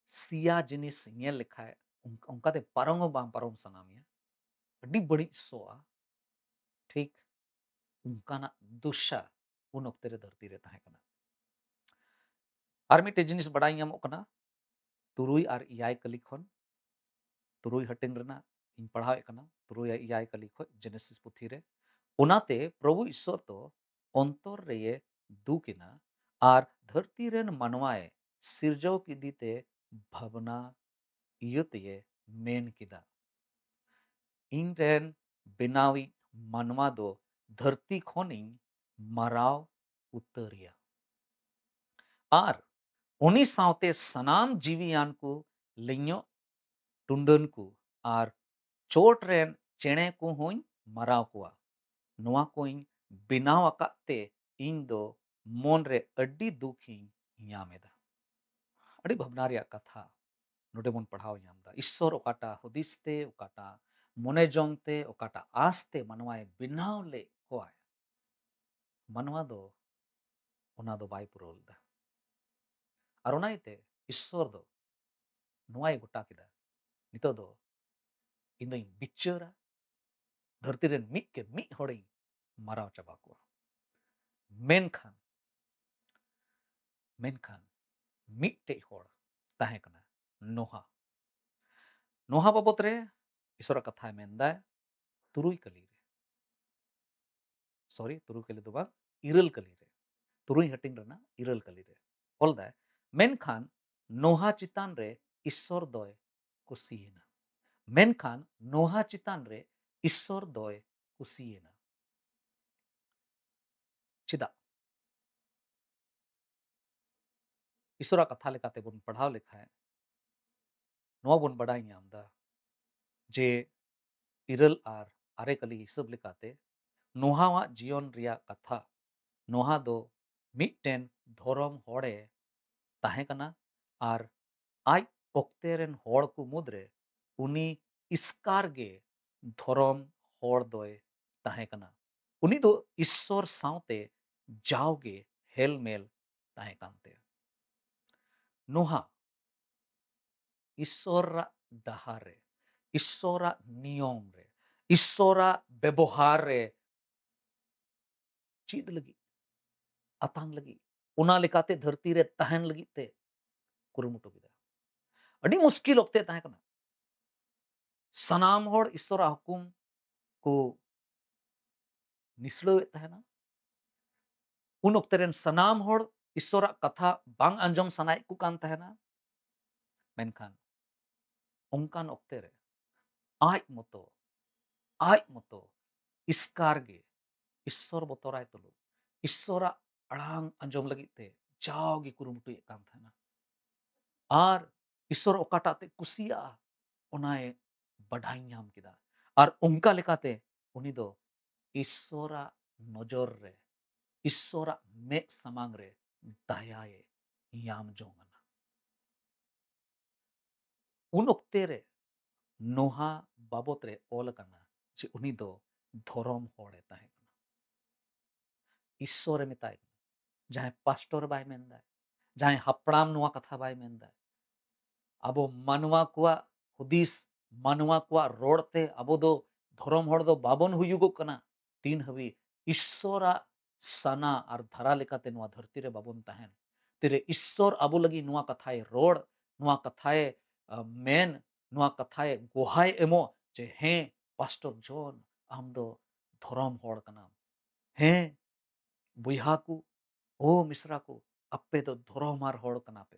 ᱥᱤᱭᱟ ᱡᱤᱱᱤᱥ ᱧᱮᱞ ᱞᱮᱠᱷᱟᱡ ᱚᱱᱠᱟᱛᱮ ᱯᱟᱨᱚᱢ ᱦᱚᱸ ᱵᱟᱝ ᱯᱟᱨᱚᱢ ᱥᱟᱱᱟ ᱢᱮᱭᱟ, ᱟᱹᱰᱤ ᱵᱟᱹᱲᱤᱡ ᱥᱚᱜᱼᱟ᱾ ᱴᱷᱤᱠ ᱚᱱᱠᱟᱱᱟᱜ ᱫᱚᱥᱟ ᱩᱱ ᱚᱠᱛᱮ ᱨᱮ ᱫᱷᱟᱹᱨᱛᱤ ᱨᱮ ᱛᱟᱦᱮᱸ ᱠᱟᱱᱟ᱾ ᱟᱨ ᱢᱤᱫᱴᱮᱡ ᱡᱤᱱᱤᱥ ᱵᱟᱰᱟᱭ ᱧᱟᱢᱚᱜ ᱠᱟᱱᱟ, ᱛᱩᱨᱩᱭ ᱟᱨ ᱮᱭᱟᱭ ᱠᱟᱹᱞᱤ ᱠᱷᱚᱱ, ᱛᱩᱨᱩᱭ ᱦᱟᱹᱴᱤᱧ ᱨᱮᱱᱟᱜ ᱤᱧ ᱯᱟᱲᱦᱟᱣᱮᱫ ᱠᱟᱱᱟ, ᱛᱩᱨᱩᱭ ᱟᱨ ᱮᱭᱟᱭ ᱠᱟᱹᱞᱤ ᱠᱷᱚᱱ ᱡᱮᱱᱮᱥᱤᱥ ᱯᱩᱛᱷᱤ ᱨᱮ᱾ ᱚᱱᱟᱛᱮ ᱯᱨᱚᱵᱷᱩ ᱤᱥᱥᱚᱨ ᱫᱚ ᱚᱱᱛᱚᱨ ᱨᱮᱭᱮ ᱫᱩᱠ ᱮᱱᱟ ᱟᱨ ᱫᱷᱟᱹᱨᱛᱤ ᱨᱮᱱ ᱢᱟᱱᱣᱟᱭ ᱥᱤᱨᱡᱟᱹᱣ ᱠᱮᱫᱮ ᱛᱮ ᱵᱷᱟᱵᱽᱱᱟ ᱤᱭᱟᱹ ᱛᱮᱭᱮ ᱢᱮᱱ ᱠᱮᱫᱟ, "ᱤᱧ ᱨᱮᱱ ᱵᱮᱱᱟᱣᱤᱡ ᱢᱟᱱᱣᱟ ᱫᱚ ᱫᱷᱟᱹᱨᱛᱤ ᱠᱷᱚᱱᱤᱧ ᱢᱟᱨᱟᱣ ᱩᱛᱟᱹᱨᱮᱭᱟ ᱟᱨ ᱩᱱᱤ ᱥᱟᱶᱛᱮ ᱥᱟᱱᱟᱢ ᱡᱤᱣᱤᱭᱟᱱ ᱠᱚ, ᱞᱤᱧᱚᱜ ᱴᱩᱰᱟᱹᱱ ᱠᱚ ᱟᱨ ᱪᱚᱴ ᱨᱮᱱ ᱪᱮᱬᱮ ᱠᱚᱦᱚᱸᱧ ᱢᱟᱨᱟᱣ ᱠᱚᱣᱟ᱾ ᱱᱚᱣᱟ ᱠᱚᱧ ᱵᱮᱱᱟᱣ ᱟᱠᱟᱫ ᱛᱮ ᱤᱧ ᱫᱚ ᱢᱚᱱ ᱨᱮ ᱟᱹᱰᱤ ᱫᱩᱠ ᱤᱧ ᱧᱟᱢ ᱮᱫᱟ᱾" ᱟᱹᱰᱤ ᱵᱷᱟᱵᱽᱱᱟ ᱨᱮᱭᱟᱜ ᱠᱟᱛᱷᱟ ᱱᱚᱰᱮ ᱵᱚᱱ ᱯᱟᱲᱦᱟᱣ ᱧᱟᱢ ᱮᱫᱟ᱾ ᱤᱥᱥᱚᱨ ᱚᱠᱟᱴᱟᱜ ᱦᱩᱫᱤᱥ ᱛᱮ, ᱚᱠᱟᱴᱟᱜ ᱢᱚᱱᱮ ᱡᱚᱝ ᱛᱮ, ᱚᱠᱟᱴᱟᱜ ᱟᱸᱥ ᱛᱮ ᱢᱟᱱᱣᱟᱭ ᱵᱮᱱᱟᱣ ᱞᱮᱫ ᱠᱚᱣᱟᱭ, ᱢᱟᱱᱣᱟ ᱫᱚ ᱚᱱᱟ ᱫᱚ ᱵᱟᱭ ᱯᱩᱨᱟᱹᱣ ᱞᱮᱫᱟ᱾ ᱟᱨ ᱚᱱᱟ ᱤᱭᱟᱹᱛᱮ ᱤᱥᱥᱚᱨ ᱫᱚ ᱱᱚᱣᱟᱭ ᱜᱚᱴᱟ ᱠᱮᱫᱟ, "ᱱᱤᱛᱚᱜ ᱫᱚ ᱤᱧ ᱫᱚᱧ ᱵᱤᱪᱟᱹᱨᱟ, ᱫᱷᱟᱹᱨᱛᱤ ᱨᱮᱱ ᱢᱤᱫ ᱠᱮ ᱢᱤᱫ ᱦᱚᱲᱤᱧ ᱢᱟᱨᱟᱣ ᱪᱟᱵᱟ ᱠᱚᱣᱟ᱾" ᱢᱮᱱᱠᱷᱟᱱ ᱢᱮᱱᱠᱷᱟᱱ ᱢᱤᱫᱴᱮᱡ ᱦᱚᱲ ᱛᱟᱦᱮᱸ ᱠᱟᱱᱟ, ᱱᱳᱦᱟ᱾ ᱱᱳᱦᱟ ᱵᱟᱵᱚᱛ ᱨᱮ ᱤᱥᱚᱨᱟᱜ ᱠᱟᱛᱷᱟᱭ ᱢᱮᱱᱫᱟ ᱛᱩᱨᱩᱭ ᱠᱟᱹᱞᱤ ᱨᱮ, ᱥᱚᱨᱤ, ᱛᱩᱨᱩᱭ ᱠᱟᱹᱞᱤ ᱫᱚ ᱵᱟᱝ, ᱤᱨᱟᱹᱞ ᱠᱟᱹᱞᱤ ᱨᱮ, ᱛᱩᱨᱩᱭ ᱦᱟᱹᱴᱤᱧ ᱨᱮᱱᱟᱜ ᱤᱨᱟᱹᱞ ᱠᱟᱹᱞᱤ ᱨᱮ ᱚᱞ ᱫᱟᱭ, ᱢᱮᱱᱠᱷᱟᱱ ᱱᱳᱦᱟ ᱪᱮᱛᱟᱱ ᱨᱮ ᱤᱥᱥᱚᱨ ᱫᱚᱭ ᱠᱩᱥᱤᱭᱮᱱᱟ᱾ ᱢᱮᱱᱠᱷᱟᱱ ᱱᱳᱦᱟ ᱪᱮᱛᱟᱱ ᱨᱮ ᱤᱥᱥᱚᱨ ᱫᱚᱭ ᱠᱩᱥᱤᱭᱮᱱᱟ᱾ ᱪᱮᱫᱟᱜ? ᱤᱥᱚᱨᱟᱜ ᱠᱟᱛᱷᱟ ᱞᱮᱠᱟᱛᱮ ᱵᱚᱱ ᱯᱟᱲᱦᱟᱣ ᱞᱮᱠᱷᱟᱱ, ᱱᱚᱣᱟ ᱵᱚᱱ ᱵᱟᱰᱟᱭ ᱧᱟᱢ ᱮᱫᱟ ᱡᱮ ᱤᱨᱟᱹᱞ ᱟᱨ ᱟᱨᱮ ᱠᱟᱹᱞᱤ ᱦᱤᱥᱟᱹᱵ ᱞᱮᱠᱟᱛᱮ ᱱᱚᱦᱟᱣᱟᱜ ᱡᱤᱭᱚᱱ ᱨᱮᱭᱟᱜ ᱠᱟᱛᱷᱟ, ᱱᱚᱦᱟ ᱫᱚ ᱢᱤᱫᱴᱮᱱ ᱫᱷᱚᱨᱚᱢ ᱦᱚᱲᱮ ᱛᱟᱦᱮᱸ ᱠᱟᱱᱟ ᱟᱨ ᱟᱡ ᱚᱠᱛᱮ ᱨᱮᱱ ᱦᱚᱲ ᱠᱚ ᱢᱩᱫᱽᱨᱮ ᱩᱱᱤ ᱮᱥᱠᱟᱨ ᱜᱮ ᱫᱷᱚᱨᱚᱢ ᱦᱚᱲ ᱫᱚᱭ ᱛᱟᱦᱮᱸ ᱠᱟᱱᱟ᱾ ᱩᱱᱤ ᱫᱚ ᱤᱥᱥᱚᱨ ᱥᱟᱶᱛᱮ ᱡᱟᱣᱜᱮ ᱦᱮᱞᱢᱮᱞ ᱛᱟᱦᱮᱸ ᱠᱟᱱ ᱛᱟᱭᱟ᱾ ᱱᱚᱦᱟ ᱤᱥᱥᱚᱨᱟᱜ ᱰᱟᱦᱟᱨ ᱨᱮ, ᱤᱥᱥᱚᱨᱟᱜ ᱱᱤᱭᱚᱢ ᱨᱮ, ᱤᱥᱥᱚᱨᱟᱜ ᱵᱮᱵᱚᱦᱟᱨ ᱨᱮ ᱪᱮᱫ ᱞᱟᱹᱜᱤᱫ, ᱟᱛᱟᱝ ᱞᱟᱹᱜᱤᱫ, ᱚᱱᱟ ᱞᱮᱠᱟᱛᱮ ᱫᱷᱟᱹᱨᱛᱤ ᱨᱮ ᱛᱟᱦᱮᱱ ᱞᱟᱹᱜᱤᱫ ᱛᱮ ᱠᱩᱨᱩᱢᱩᱴᱩ ᱠᱮᱫᱟ᱾ ᱟᱹᱰᱤ ᱢᱩᱥᱠᱤᱞ ᱚᱠᱛᱮ ᱛᱟᱦᱮᱸ ᱠᱟᱱᱟ᱾ ᱥᱟᱱᱟᱢ ᱦᱚᱲ ᱤᱥᱥᱚᱨᱟᱜ ᱦᱩᱠᱩᱢ ᱠᱚ ᱱᱤᱥᱲᱟᱹᱣᱮᱫ ᱛᱟᱦᱮᱱᱟ᱾ ᱩᱱ ᱚᱠᱛᱮ ᱨᱮᱱ ᱥᱟᱱᱟᱢ ᱦᱚᱲ ᱤᱥᱥᱚᱨᱟᱜ ᱠᱟᱛᱷᱟ ᱵᱟᱝ ᱟᱸᱡᱚᱢ ᱥᱟᱱᱟᱭᱮᱫ ᱠᱚ ᱠᱟᱱ ᱛᱟᱦᱮᱱᱟ᱾ ᱢᱮᱱᱠᱷᱟᱱ ᱚᱱᱠᱟᱱ ᱚᱠᱛᱮ ᱨᱮ ᱟᱡ ᱢᱚᱛᱚ, ᱟᱡ ᱢᱚᱛᱚ ᱮᱥᱠᱟᱨ ᱜᱮ ᱤᱥᱥᱚᱨ ᱵᱚᱛᱚᱨᱟᱭ ᱛᱩᱞᱩᱡ, ᱤᱥᱥᱚᱨᱟᱜ ᱟᱲᱟᱝ ᱟᱸᱡᱚᱢ ᱞᱟᱹᱜᱤᱫ ᱛᱮ ᱡᱟᱣᱜᱮ ᱠᱩᱨᱩᱢᱩᱴᱩᱭᱮᱫ ᱠᱟᱱ ᱛᱟᱦᱮᱱᱟ᱾ ᱟᱨ ᱤᱥᱥᱚᱨ ᱚᱠᱟᱴᱟᱜ ᱛᱮ ᱠᱩᱥᱤᱭᱟᱜᱼᱟ, ᱚᱱᱟᱭ ᱵᱟᱰᱟᱭ ᱧᱟᱢ ᱠᱮᱫᱟ᱾ ᱟᱨ ᱚᱱᱠᱟ ᱞᱮᱠᱟᱛᱮ ᱩᱱᱤ ᱫᱚ ᱤᱥᱥᱚᱨᱟᱜ ᱱᱚᱡᱚᱨ ᱨᱮ, ᱤᱥᱥᱚᱨᱟᱜ ᱢᱮᱫ ᱥᱟᱢᱟᱝ ᱨᱮ ᱫᱟᱭᱟᱭ ᱧᱟᱢ ᱡᱚᱝ ᱟᱱᱟ᱾ ᱩᱱ ᱚᱠᱛᱮ ᱨᱮ ᱱᱚᱦᱟ ᱵᱟᱵᱚᱛ ᱨᱮ ᱚᱞ ᱟᱠᱟᱱᱟ ᱡᱮ ᱩᱱᱤ ᱫᱚ ᱫᱷᱚᱨᱚᱢ ᱦᱚᱲᱮ ᱛᱟᱦᱮᱸ ᱠᱟᱱᱟ᱾ ᱤᱥᱥᱚᱨᱮ ᱢᱮᱛᱟᱭ ᱠᱟᱱᱟ, ᱡᱟᱦᱟᱸᱭ ᱯᱟᱥᱴᱚᱨ ᱵᱟᱭ ᱢᱮᱱᱫᱟ, ᱡᱟᱦᱟᱸᱭ ᱦᱟᱯᱲᱟᱢ ᱱᱚᱣᱟ ᱠᱟᱛᱷᱟ ᱵᱟᱭ ᱢᱮᱱᱫᱟ᱾ ᱟᱵᱚ ᱢᱟᱱᱣᱟ ᱠᱚᱣᱟᱜ ᱦᱩᱫᱤᱥ, ᱢᱟᱱᱣᱟ ᱠᱚᱣᱟᱜ ᱨᱚᱲ ᱛᱮ ᱟᱵᱚ ᱫᱚ ᱫᱷᱚᱨᱚᱢ ᱦᱚᱲ ᱫᱚ ᱵᱟᱵᱚᱱ ᱦᱩᱭᱩᱜᱚᱜ ᱠᱟᱱᱟ᱾ ᱛᱤᱱ ᱦᱟᱹᱵᱤᱡ ᱤᱥᱥᱚᱨᱟᱜ ᱥᱟᱱᱟ ᱟᱨ ᱫᱷᱟᱨᱟ ᱞᱮᱠᱟᱛᱮ ᱱᱚᱣᱟ ᱫᱷᱟᱹᱨᱛᱤ ᱨᱮ ᱵᱟᱵᱚᱱ ᱛᱟᱦᱮᱱ, ᱛᱤᱨᱮ ᱤᱥᱥᱚᱨ ᱟᱵᱚ ᱞᱟᱹᱜᱤᱫ ᱱᱚᱣᱟ ᱠᱟᱛᱷᱟᱭ ᱨᱚᱲ, ᱱᱚᱣᱟ ᱠᱟᱛᱷᱟᱭ, ᱟ, ᱢᱮᱱ, ᱱᱚᱣᱟ ᱠᱟᱛᱷᱟᱭ ᱜᱚᱦᱟᱭ ᱮᱢᱚᱜ ᱡᱮ, "ᱦᱮᱸ, ᱯᱟᱥᱴᱚᱨ ᱡᱚᱱ, ᱟᱢ ᱫᱚ ᱫᱷᱚᱨᱚᱢ ᱦᱚᱲ ᱠᱟᱱᱟᱢ᱾ ᱦᱮᱸ, ᱵᱚᱭᱦᱟ ᱠᱚ, ᱳ ᱢᱤᱥᱨᱟ ᱠᱚ, ᱟᱯᱮ ᱫᱚ ᱫᱷᱚᱨᱚᱢᱟᱨ ᱦᱚᱲ ᱠᱟᱱᱟ ᱯᱮ᱾"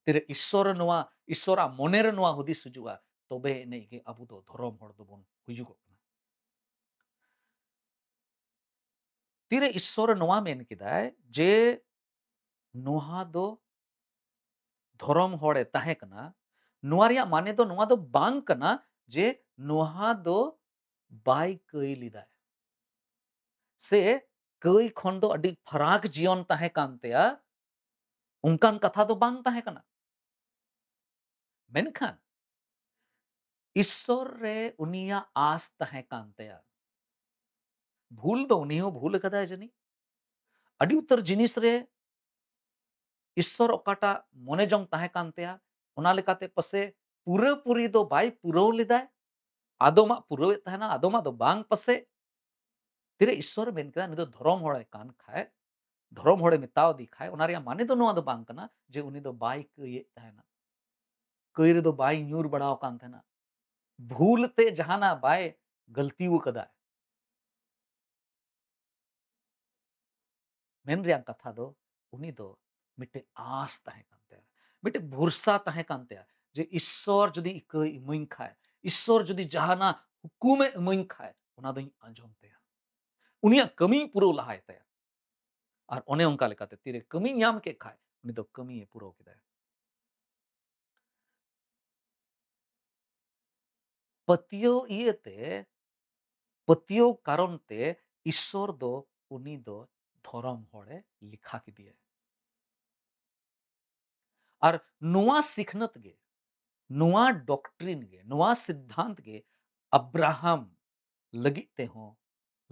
ᱛᱤᱨᱮ ᱤᱥᱥᱚᱨ ᱱᱚᱣᱟ, ᱤᱥᱥᱚᱨᱟᱜ ᱢᱚᱱᱮ ᱨᱮ ᱱᱚᱣᱟ ᱦᱩᱫᱤᱥ ᱦᱤᱡᱩᱜᱼᱟ, ᱛᱚᱵᱮ ᱮᱱᱮᱡ ᱜᱮ ᱟᱵᱚ ᱫᱚ ᱫᱷᱚᱨᱚᱢ ᱦᱚᱲ ᱫᱚᱵᱚᱱ ᱦᱩᱭᱩᱜᱚᱜ ᱠᱟᱱᱟ᱾ ᱛᱤᱨᱮ ᱤᱥᱥᱚᱨ ᱱᱚᱣᱟ ᱢᱮᱱ ᱠᱮᱫᱟᱭ ᱡᱮ ᱱᱚᱣᱟ ᱫᱚ ᱫᱷᱚᱨᱚᱢ ᱦᱚᱲᱮ ᱛᱟᱦᱮᱸ ᱠᱟᱱᱟ, ᱱᱚᱣᱟ ᱨᱮᱭᱟᱜ ᱢᱟᱱᱮ ᱫᱚ ᱱᱚᱣᱟ ᱫᱚ ᱵᱟᱝ ᱠᱟᱱᱟ ᱡᱮ ᱱᱚᱣᱟ ᱫᱚ ᱵᱟᱭ ᱠᱟᱹᱭ ᱞᱮᱫᱟᱭ, ᱥᱮ ᱠᱟᱹᱭ ᱠᱷᱚᱱ ᱫᱚ ᱟᱹᱰᱤ ᱯᱷᱟᱨᱟᱠ ᱡᱤᱭᱚᱱ ᱛᱟᱦᱮᱸ ᱠᱟᱱ ᱛᱟᱭᱟ, ᱚᱱᱠᱟᱱ ᱠᱟᱛᱷᱟ ᱫᱚ ᱵᱟᱝ ᱛᱟᱦᱮᱸ ᱠᱟᱱᱟ᱾ ᱢᱮᱱᱠᱷᱟᱱ ᱤᱥᱥᱚᱨ ᱨᱮ ᱩᱱᱤᱭᱟᱜ ᱟᱥ ᱛᱟᱦᱮᱸ ᱠᱟᱱ ᱛᱟᱭᱟ᱾ ᱵᱷᱩᱞ ᱫᱚ ᱩᱱᱤ ᱦᱚᱸ ᱵᱷᱩᱞ ᱟᱠᱟᱫᱟᱭ ᱡᱟᱹᱱᱤᱡ᱾ ᱟᱹᱰᱤ ᱩᱛᱟᱹᱨ ᱡᱤᱱᱤᱥ ᱨᱮ ᱤᱥᱥᱚᱨ ᱚᱠᱟᱴᱟᱜ ᱢᱚᱱᱮ ᱡᱚᱝ ᱛᱟᱦᱮᱸ ᱠᱟᱱ ᱛᱟᱭᱟ, ᱚᱱᱟ ᱞᱮᱠᱟᱛᱮ ᱯᱟᱥᱮ ᱯᱩᱨᱟᱹᱯᱩᱨᱤ ᱫᱚ ᱵᱟᱭ ᱯᱩᱨᱟᱹᱣ ᱞᱮᱫᱟᱭ᱾ ᱟᱫᱚᱢᱟᱜ ᱯᱩᱨᱟᱹᱣᱮᱫ ᱛᱟᱦᱮᱱᱟ, ᱟᱫᱚᱢᱟᱜ ᱫᱚ ᱵᱟᱝ ᱯᱟᱥᱮ᱾ ᱛᱤᱨᱮ ᱤᱥᱥᱚᱨ ᱢᱮᱱ ᱠᱮᱫᱟ, ᱱᱩᱭ ᱫᱚ ᱫᱷᱚᱨᱚᱢ ᱦᱚᱲᱮ ᱠᱟᱱ ᱠᱷᱟᱡ, ᱫᱷᱚᱨᱚᱢ ᱦᱚᱲᱮ ᱢᱮᱛᱟᱣ ᱫᱤ ᱠᱷᱟᱡ, ᱚᱱᱟ ᱨᱮᱭᱟᱜ ᱢᱟᱱᱮ ᱫᱚ ᱱᱚᱣᱟ ᱫᱚ ᱵᱟᱝ ᱠᱟᱱᱟ ᱡᱮ ᱩᱱᱤ ᱫᱚ ᱵᱟᱭ ᱠᱟᱹᱭᱮᱫ ᱛᱟᱦᱮᱱᱟ, ᱠᱟᱹᱭ ᱨᱮᱫᱚ ᱵᱟᱭ ᱧᱩᱨ ᱵᱟᱲᱟᱣ ᱟᱠᱟᱱ ᱛᱟᱦᱮᱱᱟ, ᱵᱷᱩᱞ ᱛᱮ ᱡᱟᱦᱟᱱᱟᱜ ᱵᱟᱭ ᱜᱟᱹᱞᱛᱤ ᱟᱠᱟᱫᱟ᱾ ᱢᱮᱱ ᱨᱮᱭᱟᱜ ᱠᱟᱛᱷᱟ ᱫᱚ, ᱩᱱᱤ ᱫᱚ ᱢᱤᱫᱴᱮᱡ ᱟᱸᱥ ᱛᱟᱦᱮᱸ ᱠᱟᱱ ᱛᱟᱭᱟ, ᱢᱤᱫᱴᱮᱡ ᱵᱷᱚᱨᱥᱟ ᱛᱟᱦᱮᱸ ᱠᱟᱱ ᱛᱟᱭᱟ ᱡᱮ ᱤᱥᱥᱚᱨ ᱡᱩᱫᱤ ᱤᱠᱟᱹᱭ ᱤᱢᱟᱹᱧ ᱠᱷᱟᱡ, ᱤᱥᱥᱚᱨ ᱡᱩᱫᱤ ᱡᱟᱦᱟᱱᱟᱜ ᱦᱩᱠᱩᱢᱮ ᱤᱢᱟᱹᱧ ᱠᱷᱟᱡ, ᱚᱱᱟ ᱫᱚᱧ ᱟᱸᱡᱚᱢ ᱛᱟᱭᱟ, ᱩᱱᱤᱭᱟᱜ ᱠᱟᱹᱢᱤᱧ ᱯᱩᱨᱟᱹᱣ ᱞᱟᱦᱟᱭ ᱛᱟᱭᱟ᱾ ᱟᱨ ᱚᱱᱮ ᱚᱱᱠᱟ ᱞᱮᱠᱟᱛᱮ ᱛᱤᱨᱮ ᱠᱟᱹᱢᱤᱭ ᱧᱟᱢ ᱠᱮᱫ ᱠᱷᱟᱡ, ᱩᱱᱤ ᱫᱚ ᱠᱟᱹᱢᱤᱭᱮ ᱯᱩᱨᱟᱹᱣ ᱠᱮᱫᱟᱭ᱾ ᱯᱟᱹᱛᱭᱟᱹᱣ ᱤᱭᱟᱹᱛᱮ, ᱯᱟᱹᱛᱭᱟᱹᱣ ᱠᱟᱨᱚᱱ ᱛᱮ ᱤᱥᱥᱚᱨ ᱫᱚ ᱩᱱᱤ ᱫᱚ ᱫᱷᱚᱨᱚᱢ ᱦᱚᱲᱮ ᱞᱮᱠᱷᱟ ᱠᱮᱫᱮᱭᱟ᱾ ᱟᱨ ᱱᱚᱣᱟ ᱥᱤᱠᱷᱱᱟᱹᱛ ᱜᱮ, ᱱᱚᱣᱟ doctrine ᱜᱮ, ᱱᱚᱣᱟ ᱥᱤᱫᱽᱫᱷᱟᱱᱛ ᱜᱮ ᱟᱵᱨᱟᱦᱟᱢ ᱞᱟᱹᱜᱤᱫ ᱛᱮᱦᱚᱸ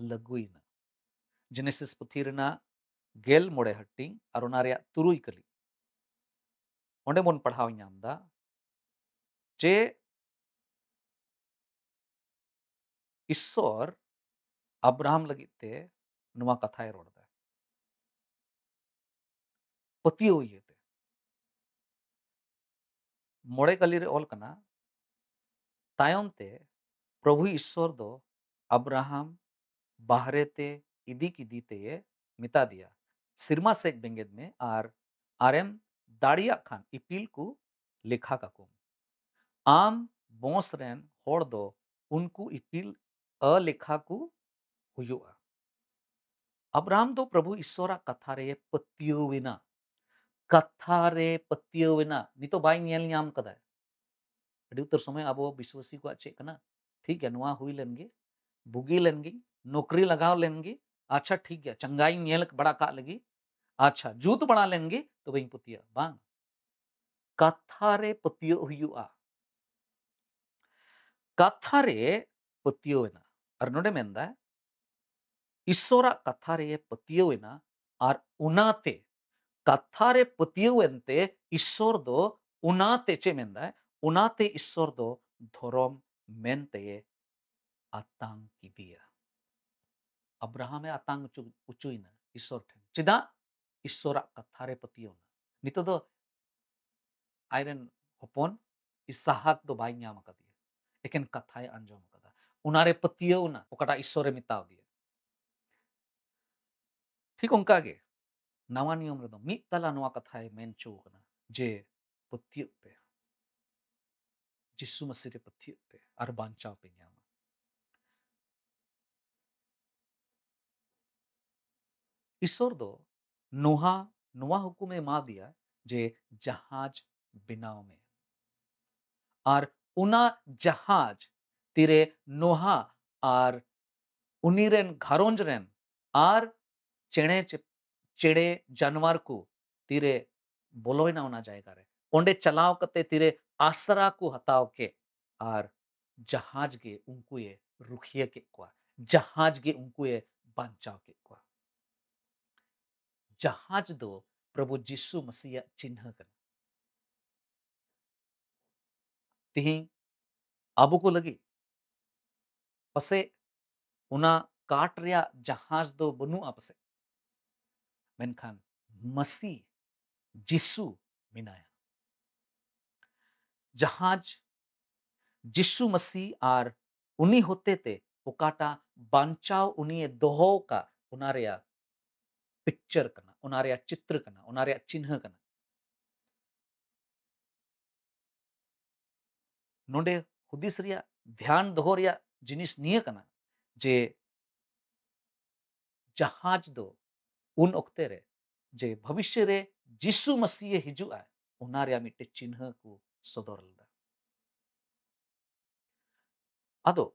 ᱞᱟᱹᱜᱩᱭᱮᱱᱟ᱾ ᱡᱮᱱᱮᱥᱤᱥ ᱯᱩᱛᱷᱤ ᱨᱮᱱᱟᱜ ᱜᱮᱞ ᱢᱚᱬᱮ ᱦᱟᱹᱴᱤᱧ ᱟᱨ ᱚᱱᱟ ᱨᱮᱭᱟᱜ ᱛᱩᱨᱩᱭ ᱠᱟᱹᱞᱤ, ᱚᱸᱰᱮ ᱵᱚᱱ ᱯᱟᱲᱦᱟᱣ ᱧᱟᱢ ᱮᱫᱟ ᱡᱮ ᱤᱥᱥᱚᱨ ᱟᱵᱨᱟᱦᱟᱢ ᱞᱟᱹᱜᱤᱫ ᱛᱮ ᱱᱚᱣᱟ ᱠᱟᱛᱷᱟᱭ ᱨᱚᱲ ᱮᱫᱟ, ᱯᱟᱹᱛᱭᱟᱹᱣ ᱤᱭᱟᱹᱛᱮ᱾ ᱢᱚᱬᱮ ᱠᱟᱹᱞᱤ ᱨᱮ ᱚᱞ ᱠᱟᱱᱟ, ᱛᱟᱭᱚᱢ ᱛᱮ ᱯᱨᱚᱵᱷᱩ ᱤᱥᱥᱚᱨ ᱫᱚ ᱟᱵᱨᱟᱦᱟᱢ ᱵᱟᱦᱨᱮ ᱛᱮ ᱤᱫᱤ ᱠᱮᱫᱮ ᱛᱮᱭᱮ ᱢᱮᱛᱟ ᱫᱮᱭᱟ, ᱥᱮᱨᱢᱟ ᱥᱮᱫ ᱵᱮᱸᱜᱮᱫ ᱢᱮ ᱟᱨ ᱟᱨᱮᱢ ᱫᱟᱲᱮᱭᱟᱜ ᱠᱷᱟᱱ ᱤᱯᱤᱞ ᱠᱚ ᱞᱮᱠᱷᱟ ᱠᱟᱠᱚᱢ᱾ ᱟᱢ ᱵᱚᱸᱥ ᱨᱮᱱ ᱦᱚᱲ ᱫᱚ ᱩᱱᱠᱩ ᱤᱯᱤᱞ ᱟᱹ ᱞᱮᱠᱷᱟ ᱠᱚ ᱦᱩᱭᱩᱜᱼᱟ᱾ ᱟᱵᱨᱟᱦᱟᱢ ᱫᱚ ᱯᱨᱚᱵᱷᱩ ᱤᱥᱥᱚᱨᱟᱜ ᱠᱟᱛᱷᱟ ᱨᱮ ᱯᱟᱹᱛᱭᱟᱹᱣ ᱮᱱᱟ᱾ ᱠᱟᱛᱷᱟ ᱨᱮ ᱯᱟᱹᱛᱭᱟᱹᱣ ᱮᱱᱟ, ᱱᱤᱛᱚᱜ ᱵᱟᱭ ᱧᱮᱞ ᱧᱟᱢ ᱠᱟᱫᱟ᱾ ᱟᱹᱰᱤ ᱩᱛᱟᱹᱨ ᱥᱚᱢᱚᱭ ᱟᱵᱚ ᱵᱤᱥᱣᱟᱹᱥᱤ ᱠᱚᱣᱟᱜ ᱪᱮᱫ ᱠᱟᱱᱟ? ᱴᱷᱤᱠ ᱜᱮᱭᱟ, ᱱᱚᱣᱟ ᱦᱩᱭ ᱞᱮᱱ ᱜᱮ, ᱵᱩᱜᱤ ᱞᱮᱱ ᱜᱤᱧ, ᱱᱚᱠᱨᱤ ᱞᱟᱜᱟᱣ ᱞᱮᱱ ᱜᱮ, ᱟᱪᱪᱷᱟ ᱴᱷᱤᱠ ᱜᱮᱭᱟ, ᱪᱟᱸᱜᱟᱧ ᱧᱮᱞ ᱵᱟᱲᱟ ᱠᱟᱜ ᱞᱮᱜᱮ, ᱟᱪᱪᱷᱟ ᱡᱩᱛ ᱵᱟᱲᱟ ᱞᱮᱱ ᱜᱮ, ᱛᱚᱵᱮᱧ ᱯᱟᱹᱛᱭᱟᱹᱜᱼᱟ᱾ ᱵᱟᱝ, ᱠᱟᱛᱷᱟ ᱨᱮ ᱯᱟᱹᱛᱭᱟᱹᱜ ᱦᱩᱭᱩᱜᱼᱟ᱾ ᱠᱟᱛᱷᱟ ᱨᱮ ᱯᱟᱹᱛᱭᱟᱹᱣ ᱮᱱᱟ᱾ ᱟᱨ ᱱᱚᱰᱮ ᱢᱮᱱᱫᱟ, ᱤᱥᱥᱚᱨᱟᱜ ᱠᱟᱛᱷᱟ ᱨᱮ ᱯᱟᱹᱛᱭᱟᱹᱣ ᱮᱱᱟ, ᱟᱨ ᱚᱱᱟᱛᱮ ᱠᱟᱛᱷᱟ ᱨᱮ ᱯᱟᱹᱛᱭᱟᱹᱣ ᱮᱱᱛᱮ ᱤᱥᱥᱚᱨ ᱫᱚ, ᱚᱱᱟᱛᱮ ᱪᱮᱫ ᱢᱮᱱᱫᱟᱭ? ᱚᱱᱟᱛᱮ ᱤᱥᱥᱚᱨ ᱫᱚ ᱫᱷᱚᱨᱚᱢ ᱢᱮᱱᱛᱮ ᱟᱛᱟᱝ ᱠᱮᱫᱮᱭᱟ᱾ ᱟᱵᱨᱟᱦᱟᱢᱮ ᱟᱛᱟᱝ ᱚᱪᱚ, ᱚᱪᱚᱭᱮᱱᱟ ᱤᱥᱥᱚᱨ ᱴᱷᱮᱱ᱾ ᱪᱮᱫᱟᱜ? ᱤᱥᱥᱚᱨᱟᱜ ᱠᱟᱛᱷᱟ ᱨᱮ ᱯᱟᱹᱛᱭᱟᱹᱣ ᱮᱱᱟ᱾ ᱱᱤᱛᱚᱜ ᱫᱚ ᱟᱡᱨᱮᱱ ᱦᱚᱯᱚᱱ ᱤᱥᱟᱦᱟᱠ ᱫᱚ ᱵᱟᱭ ᱧᱟᱢ ᱟᱠᱟᱫᱮᱭᱟ, ᱮᱠᱮᱱ ᱠᱟᱛᱷᱟᱭ ᱟᱸᱡᱚᱢ ᱟᱠᱟᱫᱟ᱾ ᱚᱱᱟᱨᱮ ᱯᱟᱹᱛᱭᱟᱹᱣ ᱮᱱᱟ, ᱚᱠᱟᱴᱟᱜ ᱤᱥᱥᱚᱨᱮ ᱢᱮᱛᱟᱣ ᱫᱮᱭᱟ᱾ ᱴᱷᱤᱠ ᱚᱱᱠᱟ ᱜᱮ ᱱᱟᱣᱟ ᱱᱤᱭᱚᱢ ᱨᱮᱫᱚ ᱢᱤᱫ ᱛᱟᱞᱟ ᱱᱚᱣᱟ ᱠᱟᱛᱷᱟᱭ ᱢᱮᱱ ᱦᱚᱪᱚ ᱠᱟᱱᱟ ᱡᱮ, ᱯᱟᱹᱛᱭᱟᱹᱜ ᱯᱮ, ᱡᱤᱥᱩ ᱢᱟᱹᱥᱤ ᱨᱮ ᱯᱟᱹᱛᱭᱟᱹᱜ ᱯᱮ ᱟᱨ ᱵᱟᱧᱪᱟᱣ ᱯᱮ ᱧᱟᱢᱟ᱾ ᱤᱥᱥᱚᱨ ᱫᱚ ᱱᱚᱦᱟ, ᱱᱚᱣᱟ ᱦᱩᱠᱩᱢᱮ ᱮᱢᱟ ᱫᱮᱭᱟ ᱡᱮ ᱡᱟᱦᱟᱡᱽ ᱵᱮᱱᱟᱣ ᱢᱮ᱾ ᱟᱨ ᱚᱱᱟ ᱡᱟᱦᱟᱡᱽ ᱛᱤᱨᱮ ᱱᱚᱦᱟ ᱟᱨ ᱩᱱᱤ ᱨᱮᱱ ᱜᱷᱟᱨᱚᱸᱡᱽ ᱨᱮᱱ ᱟᱨ ᱪᱮᱬᱮ ᱪᱮ-, ᱪᱮᱬᱮ ᱡᱟᱱᱣᱟᱨ ᱠᱚ ᱛᱤᱨᱮ ᱵᱚᱞᱚᱭᱮᱱᱟ ᱚᱱᱟ ᱡᱟᱭᱜᱟ ᱨᱮ, ᱚᱸᱰᱮ ᱪᱟᱞᱟᱣ ᱠᱟᱛᱮ ᱛᱤᱨᱮ ᱟᱥᱨᱟ ᱠᱚ ᱦᱟᱛᱟᱣ ᱠᱮᱫ, ᱟᱨ ᱡᱟᱦᱟᱡᱽ ᱜᱮ ᱩᱱᱠᱩᱭᱮ ᱨᱩᱠᱷᱤᱭᱟᱹ ᱠᱮᱫ ᱠᱚᱣᱟ, ᱡᱟᱦᱟᱡᱽ ᱜᱮ ᱩᱱᱠᱩᱭᱮ ᱵᱟᱧᱪᱟᱣ ᱠᱮᱫ ᱠᱚᱣᱟ᱾ ᱡᱟᱦᱟᱡᱽ ᱫᱚ ᱯᱨᱚᱵᱷᱩ ᱡᱤᱥᱩ ᱢᱟᱹᱥᱤᱭᱟᱜ ᱪᱤᱱᱦᱟᱹ ᱠᱟᱱᱟ᱾ ᱛᱤᱦᱤᱧ ᱟᱵᱚ ᱠᱚ ᱞᱟᱹᱜᱤᱫ ᱯᱟᱥᱮᱡ ᱚᱱᱟ ᱠᱟᱴ ᱨᱮᱭᱟᱜ ᱡᱟᱦᱟᱡᱽ ᱫᱚ ᱵᱟᱹᱱᱩᱜᱼᱟ ᱯᱟᱥᱮᱡ, ᱢᱮᱱᱠᱷᱟᱱ ᱢᱟᱹᱥᱤ ᱡᱤᱥᱩ ᱢᱮᱱᱟᱭᱟ᱾ ᱡᱟᱦᱟᱡᱽ ᱡᱤᱥᱩ ᱢᱟᱹᱥᱤ ᱟᱨ ᱩᱱᱤ ᱦᱚᱛᱮᱛᱮ ᱚᱠᱟᱴᱟᱜ ᱵᱟᱧᱪᱟᱣ ᱩᱱᱤᱭᱮ ᱫᱚᱦᱚ ᱟᱠᱟᱫ, ᱚᱱᱟ ᱨᱮᱭᱟᱜ ᱯᱤᱠᱪᱟᱨ ᱠᱟᱱᱟ, ᱚᱱᱟ ᱨᱮᱭᱟᱜ ᱪᱤᱛᱨᱚ ᱠᱟᱱᱟ, ᱚᱱᱟ ᱨᱮᱭᱟᱜ ᱪᱤᱱᱦᱟᱹ ᱠᱟᱱᱟ᱾ ᱱᱚᱰᱮ ᱦᱩᱫᱤᱥ ᱨᱮᱭᱟᱜ, ᱫᱷᱮᱭᱟᱱ ᱫᱚᱦᱚ ᱨᱮᱭᱟᱜ ᱡᱤᱱᱤᱥ ᱱᱤᱭᱟᱹ ᱠᱟᱱᱟ ᱡᱮ ᱡᱟᱦᱟᱡᱽ ᱫᱚ ᱩᱱ ᱚᱠᱛᱮ ᱨᱮ, ᱡᱮ ᱵᱷᱚᱵᱤᱥᱥᱚ ᱨᱮ ᱡᱤᱥᱩ ᱢᱟᱹᱥᱤᱦ ᱮ ᱦᱤᱡᱩᱜᱼᱟ, ᱚᱱᱟ ᱨᱮᱭᱟᱜ ᱢᱤᱫᱴᱮᱡ ᱪᱤᱱᱦᱟᱹ ᱠᱚ ᱥᱚᱫᱚᱨ ᱞᱮᱫᱟ᱾ ᱟᱫᱚ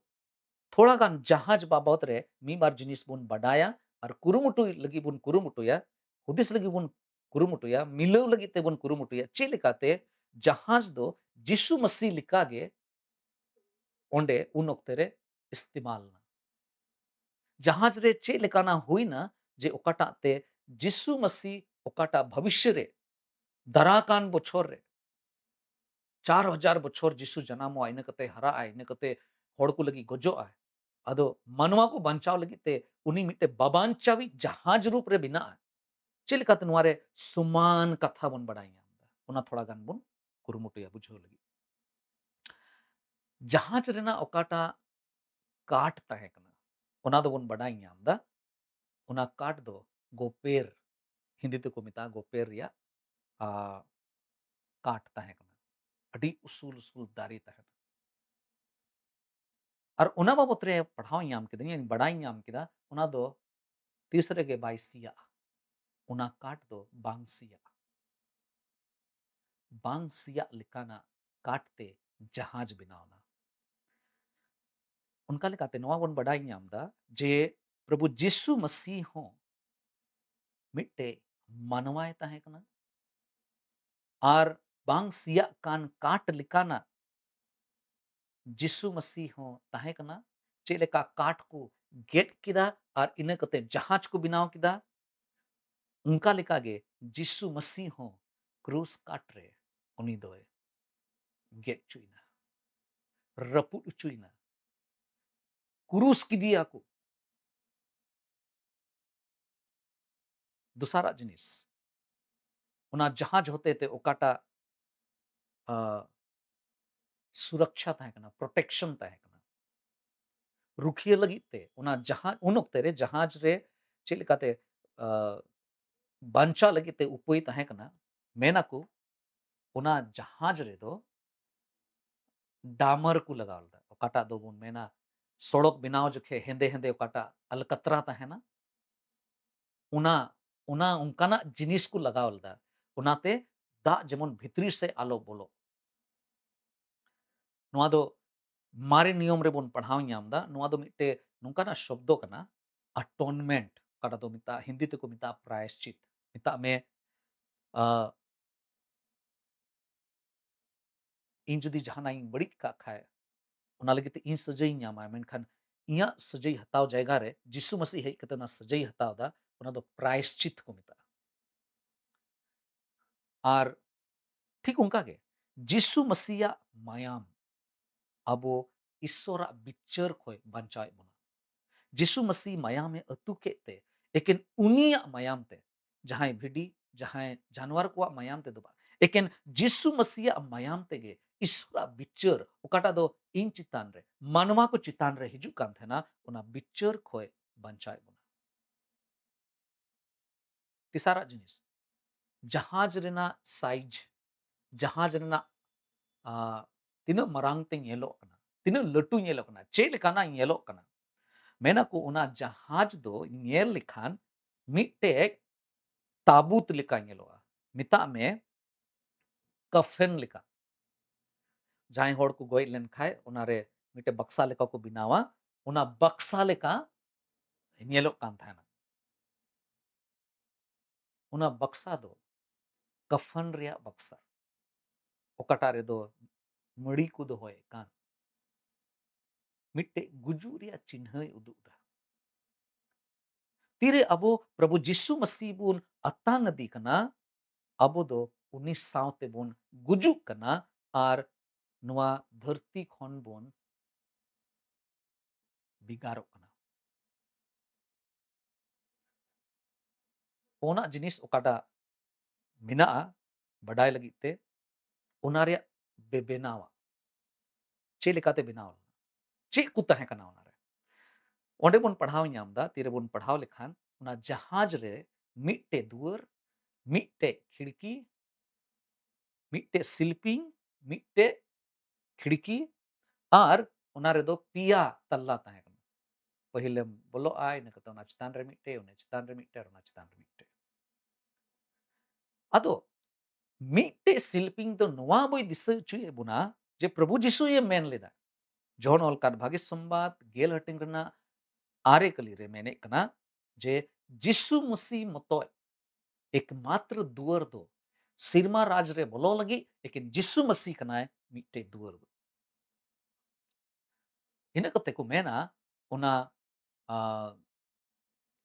ᱛᱷᱚᱲᱟ ᱜᱟᱱ ᱡᱟᱦᱟᱡᱽ ᱵᱟᱵᱚᱛ ᱨᱮ ᱢᱤᱫ ᱵᱟᱨ ᱡᱤᱱᱤᱥ ᱵᱚᱱ ᱵᱟᱰᱟᱭᱟ ᱟᱨ ᱠᱩᱨᱩᱢᱩᱴᱩᱭ ᱞᱟᱹᱜᱤᱫ ᱵᱚᱱ ᱠᱩᱨᱩᱢᱩᱴᱩᱭᱟ, ᱦᱩᱫᱤᱥ ᱞᱟᱹᱜᱤᱫ ᱵᱚᱱ ᱠᱩᱨᱩᱢᱩᱴᱩᱭᱟ, ᱢᱤᱞᱟᱹᱣ ᱞᱟᱹᱜᱤᱫ ᱛᱮᱵᱚᱱ ᱠᱩᱨᱩᱢᱩᱴᱩᱭᱟ᱾ ᱪᱮᱫ ᱞᱮᱠᱟᱛᱮ ᱡᱟᱦᱟᱡᱽ ᱫᱚ ᱡᱤᱥᱩ ᱢᱟᱹᱥᱤ ᱞᱮᱠᱟᱜᱮ ᱚᱸᱰᱮ ᱩᱱ ᱚᱠᱛᱮ ᱨᱮ ᱤᱥᱛᱮᱢᱟᱞ ᱮᱱᱟ? ᱡᱟᱦᱟᱡᱽ ᱨᱮ ᱪᱮᱫ ᱞᱮᱠᱟᱱᱟᱜ ᱦᱩᱭᱱᱟ ᱡᱮ ᱚᱠᱟᱴᱟᱜ ᱛᱮ ᱡᱤᱥᱩ ᱢᱟᱹᱥᱤ ᱚᱠᱟᱴᱟᱜ ᱵᱷᱚᱵᱤᱥᱥᱚ ᱨᱮ ᱫᱟᱨᱟ ᱠᱟᱱ ᱵᱚᱪᱷᱚᱨ ᱨᱮ ᱪᱟᱨ ᱦᱟᱡᱟᱨ ᱵᱚᱪᱷᱚᱨ ᱡᱤᱥᱩ ᱡᱟᱱᱟᱢᱚᱜᱼᱟ, ᱤᱱᱟᱹ ᱠᱟᱛᱮ ᱦᱟᱨᱟᱜᱼᱟᱭ, ᱤᱱᱟᱹ ᱠᱟᱛᱮ ᱦᱚᱲ ᱠᱚ ᱞᱟᱹᱜᱤᱫ ᱜᱚᱡᱚᱜᱼᱟᱭ, ᱟᱫᱚ ᱢᱟᱱᱣᱟ ᱠᱚ ᱵᱟᱧᱪᱟᱣ ᱞᱟᱹᱜᱤᱫ ᱛᱮ ᱩᱱᱤ ᱢᱤᱫᱴᱮᱱ ᱵᱟᱵᱟᱧᱪᱟᱣᱤᱡ ᱡᱟᱦᱟᱡᱽ ᱨᱩᱯ ᱨᱮ ᱵᱮᱱᱟᱜᱼᱟ᱾ ᱪᱮᱫ ᱞᱮᱠᱟᱛᱮ ᱱᱚᱣᱟ ᱨᱮ ᱥᱚᱢᱟᱱ ᱠᱟᱛᱷᱟ ᱵᱚᱱ ᱵᱟᱰᱟᱭ ᱧᱟᱢ ᱮᱫᱟ, ᱚᱱᱟ ᱛᱷᱚᱲᱟ ᱜᱟᱱ ᱵᱚᱱ ᱠᱩᱨᱩᱢᱩᱴᱩᱭᱟ ᱵᱩᱡᱷᱟᱹᱣ ᱞᱟᱹᱜᱤᱫ᱾ ᱡᱟᱦᱟᱡᱽ ᱨᱮᱱᱟᱜ ᱚᱠᱟᱴᱟᱜ ᱠᱟᱴ ᱛᱟᱦᱮᱸ ᱠᱟᱱᱟ, ᱚᱱᱟ ᱫᱚᱵᱚᱱ ᱵᱟᱰᱟᱭ ᱧᱟᱢ ᱮᱫᱟ, ᱚᱱᱟ ᱠᱟᱴ ᱫᱚ ᱜᱳᱯᱮᱨ, ᱦᱤᱱᱫᱤ ᱛᱮᱠᱚ ᱢᱮᱛᱟᱜᱼᱟ ᱜᱳᱯᱮᱨ ᱨᱮᱭᱟᱜ, ᱟ, ᱠᱟᱴ ᱛᱟᱦᱮᱸ ᱠᱟᱱᱟ᱾ ᱟᱹᱰᱤ ᱩᱥᱩᱞ ᱩᱥᱩᱞ ᱫᱟᱨᱮ ᱛᱟᱦᱮᱸ ᱠᱟᱱᱟ᱾ ᱟᱨ ᱚᱱᱟ ᱵᱟᱵᱚᱛ ᱨᱮ ᱯᱟᱲᱦᱟᱣ ᱧᱟᱢ ᱠᱤᱫᱟᱹᱧ, ᱵᱟᱰᱟᱭ ᱧᱟᱢ ᱠᱮᱫᱟ, ᱚᱱᱟ ᱫᱚ ᱛᱤᱥ ᱨᱮᱜᱮ ᱵᱟᱭ ᱥᱮᱭᱟᱜᱼᱟ᱾ ᱚᱱᱟ ᱠᱟᱴ ᱫᱚ ᱵᱟᱝ ᱥᱮᱭᱟᱜᱼᱟ᱾ ᱵᱟᱝ ᱥᱮᱭᱟᱜ ᱞᱮᱠᱟᱱᱟᱜ ᱠᱟᱴ ᱛᱮ ᱡᱟᱦᱟᱡᱽ ᱵᱮᱱᱟᱣ ᱮᱱᱟ᱾ ᱚᱱᱠᱟ ᱞᱮᱠᱟᱛᱮ ᱱᱚᱣᱟ ᱵᱚᱱ ᱵᱟᱰᱟᱭ ᱧᱟᱢ ᱮᱫᱟ ᱡᱮ ᱯᱨᱚᱵᱷᱩ ᱡᱤᱥᱩ ᱢᱟᱹᱥᱤ ᱦᱚᱸ ᱢᱤᱫᱴᱮᱡ ᱢᱟᱱᱣᱟᱭ ᱛᱟᱦᱮᱸ ᱠᱟᱱᱟ ᱟᱨ ᱵᱟᱝ ᱥᱮᱭᱟᱜ ᱠᱟᱱ ᱠᱟᱴ ᱞᱮᱠᱟᱱᱟᱜ ᱡᱤᱥᱩ ᱢᱟᱹᱥᱤ ᱦᱚᱸ ᱛᱟᱦᱮᱸ ᱠᱟᱱᱟ᱾ ᱪᱮᱫ ᱞᱮᱠᱟ ᱠᱟᱴ ᱠᱚ ᱜᱮᱫ ᱠᱮᱫᱟ ᱟᱨ ᱤᱱᱟᱹ ᱠᱟᱛᱮ ᱡᱟᱦᱟᱡᱽ ᱠᱚ ᱵᱮᱱᱟᱣ ᱠᱮᱫᱟ, ᱚᱱᱠᱟ ᱞᱮᱠᱟᱜᱮ ᱡᱤᱥᱩ ᱢᱟᱹᱥᱤ ᱦᱚᱸ ᱠᱨᱩᱥ ᱠᱟᱴ ᱨᱮ ᱩᱱᱤ ᱫᱚᱭ ᱜᱮᱫ ᱦᱚᱪᱚᱭᱮᱱᱟ, ᱨᱟᱹᱯᱩᱫ ᱦᱚᱪᱚᱭᱮᱱᱟ, ᱠᱨᱩᱥ ᱠᱮᱫᱮᱭᱟ ᱠᱚ᱾ ᱫᱚᱥᱟᱨᱟᱜ ᱡᱤᱱᱤᱥ, ᱚᱱᱟ ᱡᱟᱦᱟᱡᱽ ᱦᱚᱛᱮ ᱛᱮ ᱚᱠᱟᱴᱟᱜ, ᱟ, ᱥᱩᱨᱚᱠᱪᱷᱟ ᱛᱟᱦᱮᱸ ᱠᱟᱱᱟ, ᱯᱨᱚᱴᱮᱠᱥᱚᱱ ᱛᱟᱦᱮᱸ ᱠᱟᱱᱟ, ᱨᱩᱠᱷᱤᱭᱟᱹ ᱞᱟᱹᱜᱤᱫ ᱛᱮ ᱚᱱᱟ ᱡᱟᱦᱟᱡᱽ, ᱩᱱ ᱚᱠᱛᱮ ᱨᱮ ᱡᱟᱦᱟᱡᱽ ᱨᱮ ᱪᱮᱫ ᱞᱮᱠᱟᱛᱮ, ᱟ, ᱵᱟᱧᱪᱟᱣ ᱞᱟᱹᱜᱤᱫ ᱛᱮ ᱩᱯᱟᱹᱭ ᱛᱟᱦᱮᱸ ᱠᱟᱱᱟ, ᱢᱮᱱᱟᱠᱚ ᱚᱱᱟ ᱡᱟᱦᱟᱡᱽ ᱨᱮᱫᱚ ᱰᱟᱢᱟᱨ ᱠᱚ ᱞᱟᱜᱟᱣ ᱞᱮᱫᱟ, ᱚᱠᱟᱴᱟᱜ ᱫᱚᱵᱚᱱ ᱢᱮᱱᱟ ᱥᱚᱲᱚᱠ ᱵᱮᱱᱟᱣ ᱡᱚᱠᱷᱮᱡ ᱦᱮᱸᱫᱮ ᱦᱮᱸᱫᱮ ᱚᱠᱟᱴᱟᱜ ᱟᱞᱠᱟᱛᱨᱟ ᱛᱟᱦᱮᱱᱟ, ᱚᱱᱟ, ᱚᱱᱟ ᱚᱱᱠᱟᱱᱟᱜ ᱡᱤᱱᱤᱥ ᱠᱚ ᱞᱟᱜᱟᱣ ᱞᱮᱫᱟ᱾ ᱚᱱᱟᱛᱮ ᱫᱟᱜ ᱡᱮᱢᱚᱱ ᱵᱷᱤᱛᱨᱤ ᱥᱮᱫ ᱟᱞᱚ ᱵᱚᱞᱚᱜ᱾ ᱱᱚᱣᱟ ᱫᱚ ᱢᱟᱨᱮ ᱱᱤᱭᱚᱢ ᱨᱮᱵᱚᱱ ᱯᱟᱲᱦᱟᱣ ᱧᱟᱢ ᱮᱫᱟ᱾ ᱱᱚᱣᱟ ᱫᱚ ᱢᱤᱫᱴᱮᱡ ᱱᱚᱝᱠᱟᱱᱟᱜ ᱥᱚᱵᱫᱚ ᱠᱟᱱᱟ, atonement, ᱚᱠᱟᱴᱟᱜ ᱫᱚ ᱢᱮᱛᱟᱜ, ᱦᱤᱱᱫᱤ ᱛᱮᱠᱚ ᱢᱮᱛᱟᱜᱼᱟ ᱯᱨᱟᱭᱥᱪᱤᱛ᱾ ᱢᱮᱛᱟᱜ ᱢᱮ, ᱟᱸ, ᱤᱧ ᱡᱩᱫᱤ ᱡᱟᱦᱟᱱᱟᱜ ᱤᱧ ᱵᱟᱹᱲᱤᱡ ᱠᱟᱜ ᱠᱷᱟᱡ, ᱚᱱᱟ ᱞᱟᱹᱜᱤᱫ ᱛᱮ ᱤᱧ ᱥᱟᱹᱡᱟᱹᱭᱤᱧ ᱧᱟᱢᱟ, ᱢᱮᱱᱠᱷᱟᱱ ᱤᱧᱟᱹᱜ ᱥᱟᱹᱡᱟᱹᱭ ᱦᱟᱛᱟᱣ ᱡᱟᱭᱜᱟ ᱨᱮ ᱡᱤᱥᱩ ᱢᱟᱹᱥᱤ ᱦᱮᱡ ᱠᱟᱛᱮ ᱚᱱᱟ ᱥᱟᱹᱡᱟᱹᱭ ᱦᱟᱛᱟᱣ ᱮᱫᱟ, ᱚᱱᱟ ᱫᱚ ᱯᱨᱟᱭᱥᱪᱤᱛ ᱠᱚ ᱢᱮᱛᱟᱜᱼᱟ᱾ ᱟᱨ ᱴᱷᱤᱠ ᱚᱱᱠᱟ ᱜᱮ ᱡᱤᱥᱩ ᱢᱟᱹᱥᱤᱭᱟᱜ ᱢᱟᱭᱟᱢ ᱟᱵᱚ ᱤᱥᱥᱚᱨᱟᱜ ᱵᱤᱪᱟᱹᱨ ᱠᱷᱚᱱ ᱵᱟᱧᱪᱟᱣᱮᱫ ᱵᱚᱱᱟ᱾ ᱡᱤᱥᱩ ᱢᱟᱹᱥᱤ ᱢᱟᱭᱟᱢᱮ ᱟᱹᱛᱩ ᱠᱮᱫ ᱛᱮ, ᱮᱠᱮᱱ ᱩᱱᱤᱭᱟᱜ ᱢᱟᱭᱟᱢ ᱛᱮ, ᱡᱟᱦᱟᱸᱭ ᱵᱷᱤᱰᱤ, ᱡᱟᱦᱟᱸᱭ ᱡᱟᱱᱣᱟᱨ ᱠᱚᱣᱟᱜ ᱢᱟᱭᱟᱢ ᱛᱮᱫᱚ ᱵᱟᱝ, ᱮᱠᱮᱱ ᱡᱤᱥᱩ ᱢᱟᱹᱥᱤᱭᱟᱜ ᱢᱟᱭᱟᱢ ᱛᱮᱜᱮ ᱤᱥᱥᱚᱨᱟᱜ ᱵᱤᱪᱟᱹᱨ, ᱚᱠᱟᱴᱟᱜ ᱫᱚ ᱤᱧ ᱪᱮᱛᱟᱱ ᱨᱮ, ᱢᱟᱱᱣᱟ ᱠᱚ ᱪᱮᱛᱟᱱ ᱨᱮ ᱦᱤᱡᱩᱜ ᱠᱟᱱ ᱛᱟᱦᱮᱱᱟ, ᱚᱱᱟ ᱵᱤᱪᱟᱹᱨ ᱠᱷᱚᱱ ᱵᱟᱧᱪᱟᱣᱮᱫ ᱵᱚᱱᱟ᱾ ᱛᱮᱥᱟᱨᱟᱜ ᱡᱤᱱᱤᱥ, ᱡᱟᱦᱟᱡᱽ ᱨᱮᱱᱟᱜ ᱥᱟᱭᱤᱡᱽ, ᱡᱟᱦᱟᱡᱽ ᱨᱮᱱᱟᱜ, ᱟ, ᱛᱤᱱᱟᱹᱜ ᱢᱟᱨᱟᱝ ᱛᱮ ᱧᱮᱞᱚᱜ ᱠᱟᱱᱟ, ᱛᱤᱱᱟᱹᱜ ᱞᱟᱹᱴᱩ ᱧᱮᱞᱚᱜ ᱠᱟᱱᱟ, ᱪᱮᱫ ᱞᱮᱠᱟᱱᱟᱜ ᱧᱮᱞᱚᱜ ᱠᱟᱱᱟ᱾ ᱢᱮᱱᱟᱠᱚ ᱚᱱᱟ ᱡᱟᱦᱟᱡᱽ ᱫᱚ ᱧᱮᱞ ᱞᱮᱠᱷᱟᱱ ᱢᱤᱫᱴᱮᱡ ᱛᱟᱵᱩᱛ ᱞᱮᱠᱟ ᱧᱮᱞᱚᱜᱼᱟ᱾ ᱢᱮᱛᱟᱜ ᱢᱮ ᱠᱟᱯᱷᱮᱱ ᱞᱮᱠᱟ᱾ ᱡᱟᱦᱟᱸᱭ ᱦᱚᱲ ᱠᱚ ᱜᱚᱡ ᱞᱮᱱᱠᱷᱟᱡ ᱚᱱᱟᱨᱮ ᱢᱤᱫᱴᱮᱡ ᱵᱟᱠᱥᱟ ᱞᱮᱠᱟ ᱠᱚ ᱵᱮᱱᱟᱣᱟ, ᱚᱱᱟ ᱵᱟᱠᱥᱟ ᱞᱮᱠᱟ ᱧᱮᱞᱚᱜ ᱠᱟᱱ ᱛᱟᱦᱮᱱᱟ᱾ ᱚᱱᱟ ᱵᱟᱠᱥᱟ ᱫᱚ ᱠᱟᱯᱷᱟᱱ ᱨᱮᱭᱟᱜ ᱵᱟᱠᱥᱟ, ᱚᱠᱟᱴᱟᱜ ᱨᱮᱫᱚ ᱢᱟᱹᱲᱤ ᱠᱚ ᱫᱚᱦᱚᱭᱮᱫ ᱠᱟᱱ, ᱢᱤᱫᱴᱮᱡ ᱜᱩᱡᱩᱜ ᱨᱮᱭᱟᱜ ᱪᱤᱱᱦᱟᱹᱭ ᱩᱫᱩᱜ ᱮᱫᱟ᱾ ᱛᱤᱨᱮ ᱟᱵᱚ ᱯᱨᱚᱵᱷᱩ ᱡᱤᱥᱩ ᱢᱟᱹᱥᱤ ᱵᱚᱱ ᱟᱛᱟᱝ ᱟᱫᱮ ᱠᱟᱱᱟ, ᱟᱵᱚ ᱫᱚ ᱩᱱᱤ ᱥᱟᱶᱛᱮ ᱵᱚᱱ ᱜᱩᱡᱩᱜ ᱠᱟᱱᱟ ᱟᱨ ᱱᱚᱣᱟ ᱫᱷᱟᱹᱨᱛᱤ ᱠᱷᱚᱱ ᱵᱚᱱ ᱵᱷᱮᱜᱟᱨᱚᱜ ᱠᱟᱱᱟ᱾ ᱯᱩᱱᱟᱜ ᱡᱤᱱᱤᱥ ᱚᱠᱟᱴᱟᱜ ᱢᱮᱱᱟᱜᱼᱟ ᱵᱟᱰᱟᱭ ᱞᱟᱹᱜᱤᱫ ᱛᱮ, ᱚᱱᱟ ᱨᱮᱭᱟᱜ ᱵᱮ-, ᱵᱮᱱᱟᱣᱟ᱾ ᱪᱮᱫ ᱞᱮᱠᱟᱛᱮ ᱵᱮᱱᱟᱣ ᱞᱮᱱᱟ? ᱪᱮᱫ ᱠᱚ ᱛᱟᱦᱮᱸ ᱠᱟᱱᱟ ᱚᱱᱟᱨᱮ? ᱚᱸᱰᱮ ᱵᱚᱱ ᱯᱟᱲᱦᱟᱣ ᱧᱟᱢ ᱮᱫᱟ, ᱛᱤᱨᱮᱵᱚᱱ ᱯᱟᱲᱦᱟᱣ ᱞᱮᱠᱷᱟᱱ, ᱚᱱᱟ ᱡᱟᱦᱟᱡᱽ ᱨᱮ ᱢᱤᱫᱴᱮᱡ ᱫᱩᱣᱟᱹᱨ, ᱢᱤᱫᱴᱮᱡ ᱠᱷᱤᱲᱠᱤ, ᱢᱤᱫᱴᱮᱡ ᱥᱤᱞᱯᱤᱧ, ᱢᱤᱫᱴᱮᱡ ᱠᱷᱤᱲᱠᱤ, ᱟᱨ ᱚᱱᱟ ᱨᱮᱫᱚ ᱯᱮᱭᱟ ᱛᱟᱞᱞᱟ ᱛᱟᱦᱮᱸ ᱠᱟᱱᱟ᱾ ᱯᱟᱹᱦᱤᱞᱮᱢ ᱵᱚᱞᱚᱜᱼᱟ, ᱤᱱᱟᱹ ᱠᱟᱛᱮ ᱚᱱᱟ ᱪᱮᱛᱟᱱ ᱨᱮ ᱢᱤᱫᱴᱮᱡ, ᱚᱱᱟ ᱪᱮᱛᱟᱱ ᱨᱮ ᱢᱤᱫᱴᱮᱡ, ᱟᱨ ᱚᱱᱟ ᱪᱮᱛᱟᱱ ᱨᱮ ᱢᱤᱫᱴᱮᱡ᱾ ᱟᱫᱚ ᱢᱤᱫᱴᱮᱡ ᱥᱤᱞᱯᱤᱧ ᱫᱚ ᱱᱚᱣᱟ ᱵᱚᱭ ᱫᱤᱥᱟᱹ ᱦᱚᱪᱚᱭᱮᱫ ᱵᱚᱱᱟ ᱡᱮ ᱯᱨᱚᱵᱷᱩ ᱡᱤᱥᱩᱭᱮ ᱢᱮᱱ ᱞᱮᱫᱟ, ᱡᱚᱦᱚᱱ ᱚᱞ ᱠᱟᱫ ᱵᱷᱟᱹᱜᱤ ᱥᱚᱢᱵᱟᱫ ᱜᱮᱞ ᱦᱟᱹᱴᱤᱧ ᱨᱮᱱᱟᱜ ᱟᱨᱮ ᱠᱟᱹᱞᱤ ᱨᱮ ᱢᱮᱱᱮᱫ ᱠᱟᱱᱟ ᱡᱮ ᱡᱤᱥᱩ ᱢᱟᱹᱥᱤ ᱢᱚᱛᱚᱡ ᱮᱠᱢᱟᱛᱨᱚ ᱫᱩᱣᱟᱹᱨ ᱫᱚ ᱥᱤᱨᱢᱟ ᱨᱟᱡᱽ ᱨᱮ ᱵᱚᱞᱚ ᱞᱟᱹᱜᱤᱫ ᱮᱠᱮᱱ ᱡᱤᱥᱩ ᱢᱟᱹᱥᱤ ᱠᱟᱱᱟᱭ ᱢᱤᱫᱴᱮᱡ ᱫᱩᱣᱟᱹᱨ ᱫᱚ᱾ ᱤᱱᱟᱹ ᱠᱟᱛᱮ ᱠᱚ ᱢᱮᱱᱟ ᱚᱱᱟ ᱟᱸ,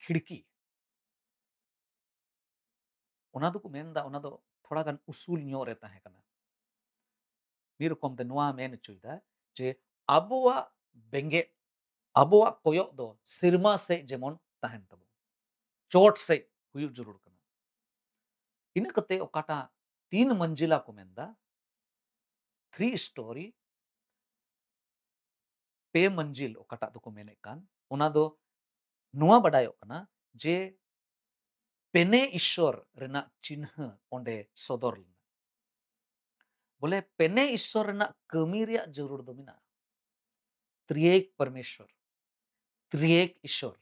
ᱠᱷᱤᱲᱠᱤ, ᱚᱱᱟ ᱫᱚᱠᱚ ᱢᱮᱱᱫᱟ ᱚᱱᱟ ᱫᱚ ᱛᱷᱚᱲᱟ ᱜᱟᱱ ᱩᱥᱩᱞ ᱧᱚᱜ ᱨᱮ ᱛᱟᱦᱮᱸ ᱠᱟᱱᱟ᱾ ᱢᱤᱫ ᱨᱚᱠᱚᱢ ᱛᱮ ᱱᱚᱣᱟ ᱢᱮᱱ ᱦᱚᱪᱚᱭᱮᱫᱟ ᱡᱮ ᱟᱵᱚᱣᱟᱜ ᱵᱮᱸᱜᱮᱫ, ᱟᱵᱚᱣᱟᱜ ᱠᱚᱭᱚᱜ ᱫᱚ ᱥᱮᱨᱢᱟ ᱥᱮᱫ ᱡᱮᱢᱚᱱ ᱛᱟᱦᱮᱱ ᱛᱟᱵᱚᱱ, ᱪᱚᱴ ᱥᱮᱫ ᱦᱩᱭᱩᱜ ᱡᱟᱹᱨᱩᱲ ᱠᱟᱱᱟ᱾ ᱤᱱᱟᱹ ᱠᱟᱛᱮ ᱚᱠᱟᱴᱟᱜ ᱛᱤᱱ ᱢᱟᱹᱱᱡᱤᱞᱟ ᱠᱚ ᱢᱮᱱᱫᱟ, ᱛᱷᱨᱤ ᱥᱴᱳᱨᱤ, ᱯᱮ ᱢᱟᱹᱱᱡᱤᱞ ᱚᱠᱟᱴᱟᱜ ᱫᱚᱠᱚ ᱢᱮᱱᱮᱫ ᱠᱟᱱ, ᱚᱱᱟ ᱫᱚ ᱱᱚᱣᱟ ᱵᱟᱰᱟᱭᱚᱜ ᱠᱟᱱᱟ ᱡᱮ ᱯᱮᱱᱮ ᱤᱥᱥᱚᱨ ᱨᱮᱱᱟᱜ ᱪᱤᱱᱦᱟᱹ ᱚᱸᱰᱮ ᱥᱚᱫᱚᱨ ᱞᱮᱱᱟ᱾ ᱵᱚᱞᱮ ᱯᱮᱱᱮ ᱤᱥᱥᱚᱨ ᱨᱮᱱᱟᱜ ᱠᱟᱹᱢᱤ ᱨᱮᱭᱟᱜ ᱡᱟᱹᱨᱩᱲ ᱫᱚ ᱢᱮᱱᱟᱜᱼᱟ᱾ ᱛᱨᱤᱭᱮᱠ ᱯᱚᱨᱢᱮᱥᱣᱚᱨ, ᱛᱨᱤᱭᱮᱠ ᱤᱥᱥᱚᱨ,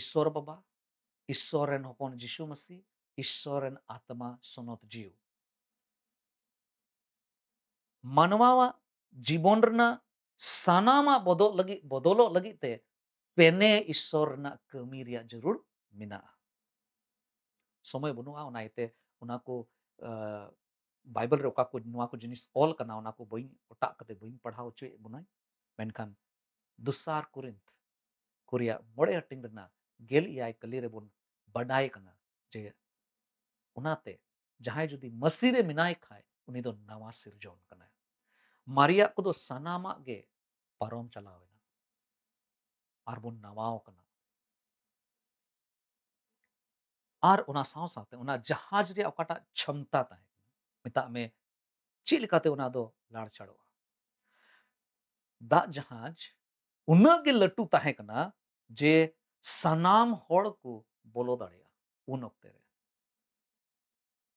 ᱤᱥᱥᱚᱨ ᱵᱟᱵᱟ, ᱤᱥᱥᱚᱨ ᱨᱮᱱ ᱦᱚᱯᱚᱱ ᱡᱤᱥᱩ ᱢᱟᱹᱥᱤ, ᱤᱥᱥᱚᱨ ᱨᱮᱱ ᱟᱛᱢᱟ ᱥᱚᱱᱚᱛ ᱡᱤᱣ᱾ ᱢᱟᱱᱣᱟᱣᱟᱜ ᱡᱤᱵᱚᱱ ᱨᱮᱱᱟᱜ ᱥᱟᱱᱟᱢᱟᱜ ᱵᱚᱫᱚᱞ ᱞᱟᱹᱜᱤᱫ, ᱵᱚᱫᱚᱞᱚᱜ ᱞᱟᱹᱜᱤᱫ ᱛᱮ ᱯᱮᱱᱮ ᱤᱥᱥᱚᱨ ᱨᱮᱱᱟᱜ ᱠᱟᱹᱢᱤ ᱨᱮᱭᱟᱜ ᱡᱟᱹᱨᱩᱲ ᱢᱮᱱᱟᱜᱼᱟ᱾ ᱥᱚᱢᱚᱭ ᱵᱟᱹᱱᱩᱜᱼᱟ, ᱚᱱᱟ ᱤᱭᱟᱹᱛᱮ ᱚᱱᱟ ᱠᱚ, ᱟᱸ, ᱵᱟᱭᱵᱮᱞ ᱨᱮ ᱚᱠᱟ ᱠᱚ, ᱱᱚᱣᱟ ᱠᱚ ᱡᱤᱱᱤᱥ ᱚᱞ ᱠᱟᱱᱟ, ᱚᱱᱟ ᱠᱚ ᱵᱟᱹᱧ, ᱚᱴᱟᱜ ᱠᱟᱛᱮ ᱵᱟᱹᱧ ᱯᱟᱲᱦᱟᱣ ᱦᱚᱪᱚᱭᱮᱫ ᱵᱚᱱᱟᱧ᱾ ᱢᱮᱱᱠᱷᱟᱱ ᱫᱚᱥᱟᱨ ᱠᱚᱨᱤᱱᱛᱷ ᱠᱚ ᱨᱮᱭᱟᱜ ᱢᱚᱬᱮ ᱦᱟᱹᱴᱤᱧ ᱨᱮᱱᱟᱜ ᱜᱮᱞ ᱮᱭᱟᱭ ᱠᱟᱹᱞᱤ ᱨᱮᱵᱚᱱ ᱵᱟᱰᱟᱭ ᱠᱟᱱᱟ ᱡᱮ ᱚᱱᱟᱛᱮ ᱡᱟᱦᱟᱸᱭ ᱡᱩᱫᱤ ᱢᱟᱹᱥᱤ ᱨᱮ ᱢᱮᱱᱟᱭ ᱠᱷᱟᱡ ᱩᱱᱤ ᱫᱚ ᱱᱟᱣᱟ ᱥᱤᱨᱡᱚᱱ ᱠᱟᱱᱟᱭ᱾ ᱢᱟᱨᱮᱭᱟᱜ ᱠᱚᱫᱚ ᱥᱟᱱᱟᱢᱟᱜ ᱜᱮ ᱯᱟᱨᱚᱢ ᱪᱟᱞᱟᱣ ᱮᱱᱟ ᱟᱨ ᱵᱚᱱ ᱱᱟᱣᱟᱣ ᱠᱟᱱᱟ᱾ ᱟᱨ ᱚᱱᱟ ᱥᱟᱶ ᱥᱟᱶᱛᱮ ᱚᱱᱟ ᱡᱟᱦᱟᱡᱽ ᱨᱮᱭᱟᱜ ᱚᱠᱟᱴᱟᱜ ᱪᱷᱚᱢᱛᱟ ᱛᱟᱦᱮᱸ ᱠᱟᱱᱟ, ᱢᱮᱛᱟᱜ ᱢᱮ ᱪᱮᱫ ᱞᱮᱠᱟᱛᱮ ᱚᱱᱟ ᱫᱚ ᱞᱟᱲᱪᱟᱲᱚᱜᱼᱟ? ᱫᱟᱜ ᱡᱟᱦᱟᱡᱽ ᱩᱱᱟᱹᱜ ᱜᱮ ᱞᱟᱹᱴᱩ ᱛᱟᱦᱮᱸ ᱠᱟᱱᱟ ᱡᱮ ᱥᱟᱱᱟᱢ ᱦᱚᱲ ᱠᱚ ᱵᱚᱞᱚ ᱫᱟᱲᱮᱭᱟᱜᱼᱟ ᱩᱱ ᱚᱠᱛᱮ ᱨᱮ᱾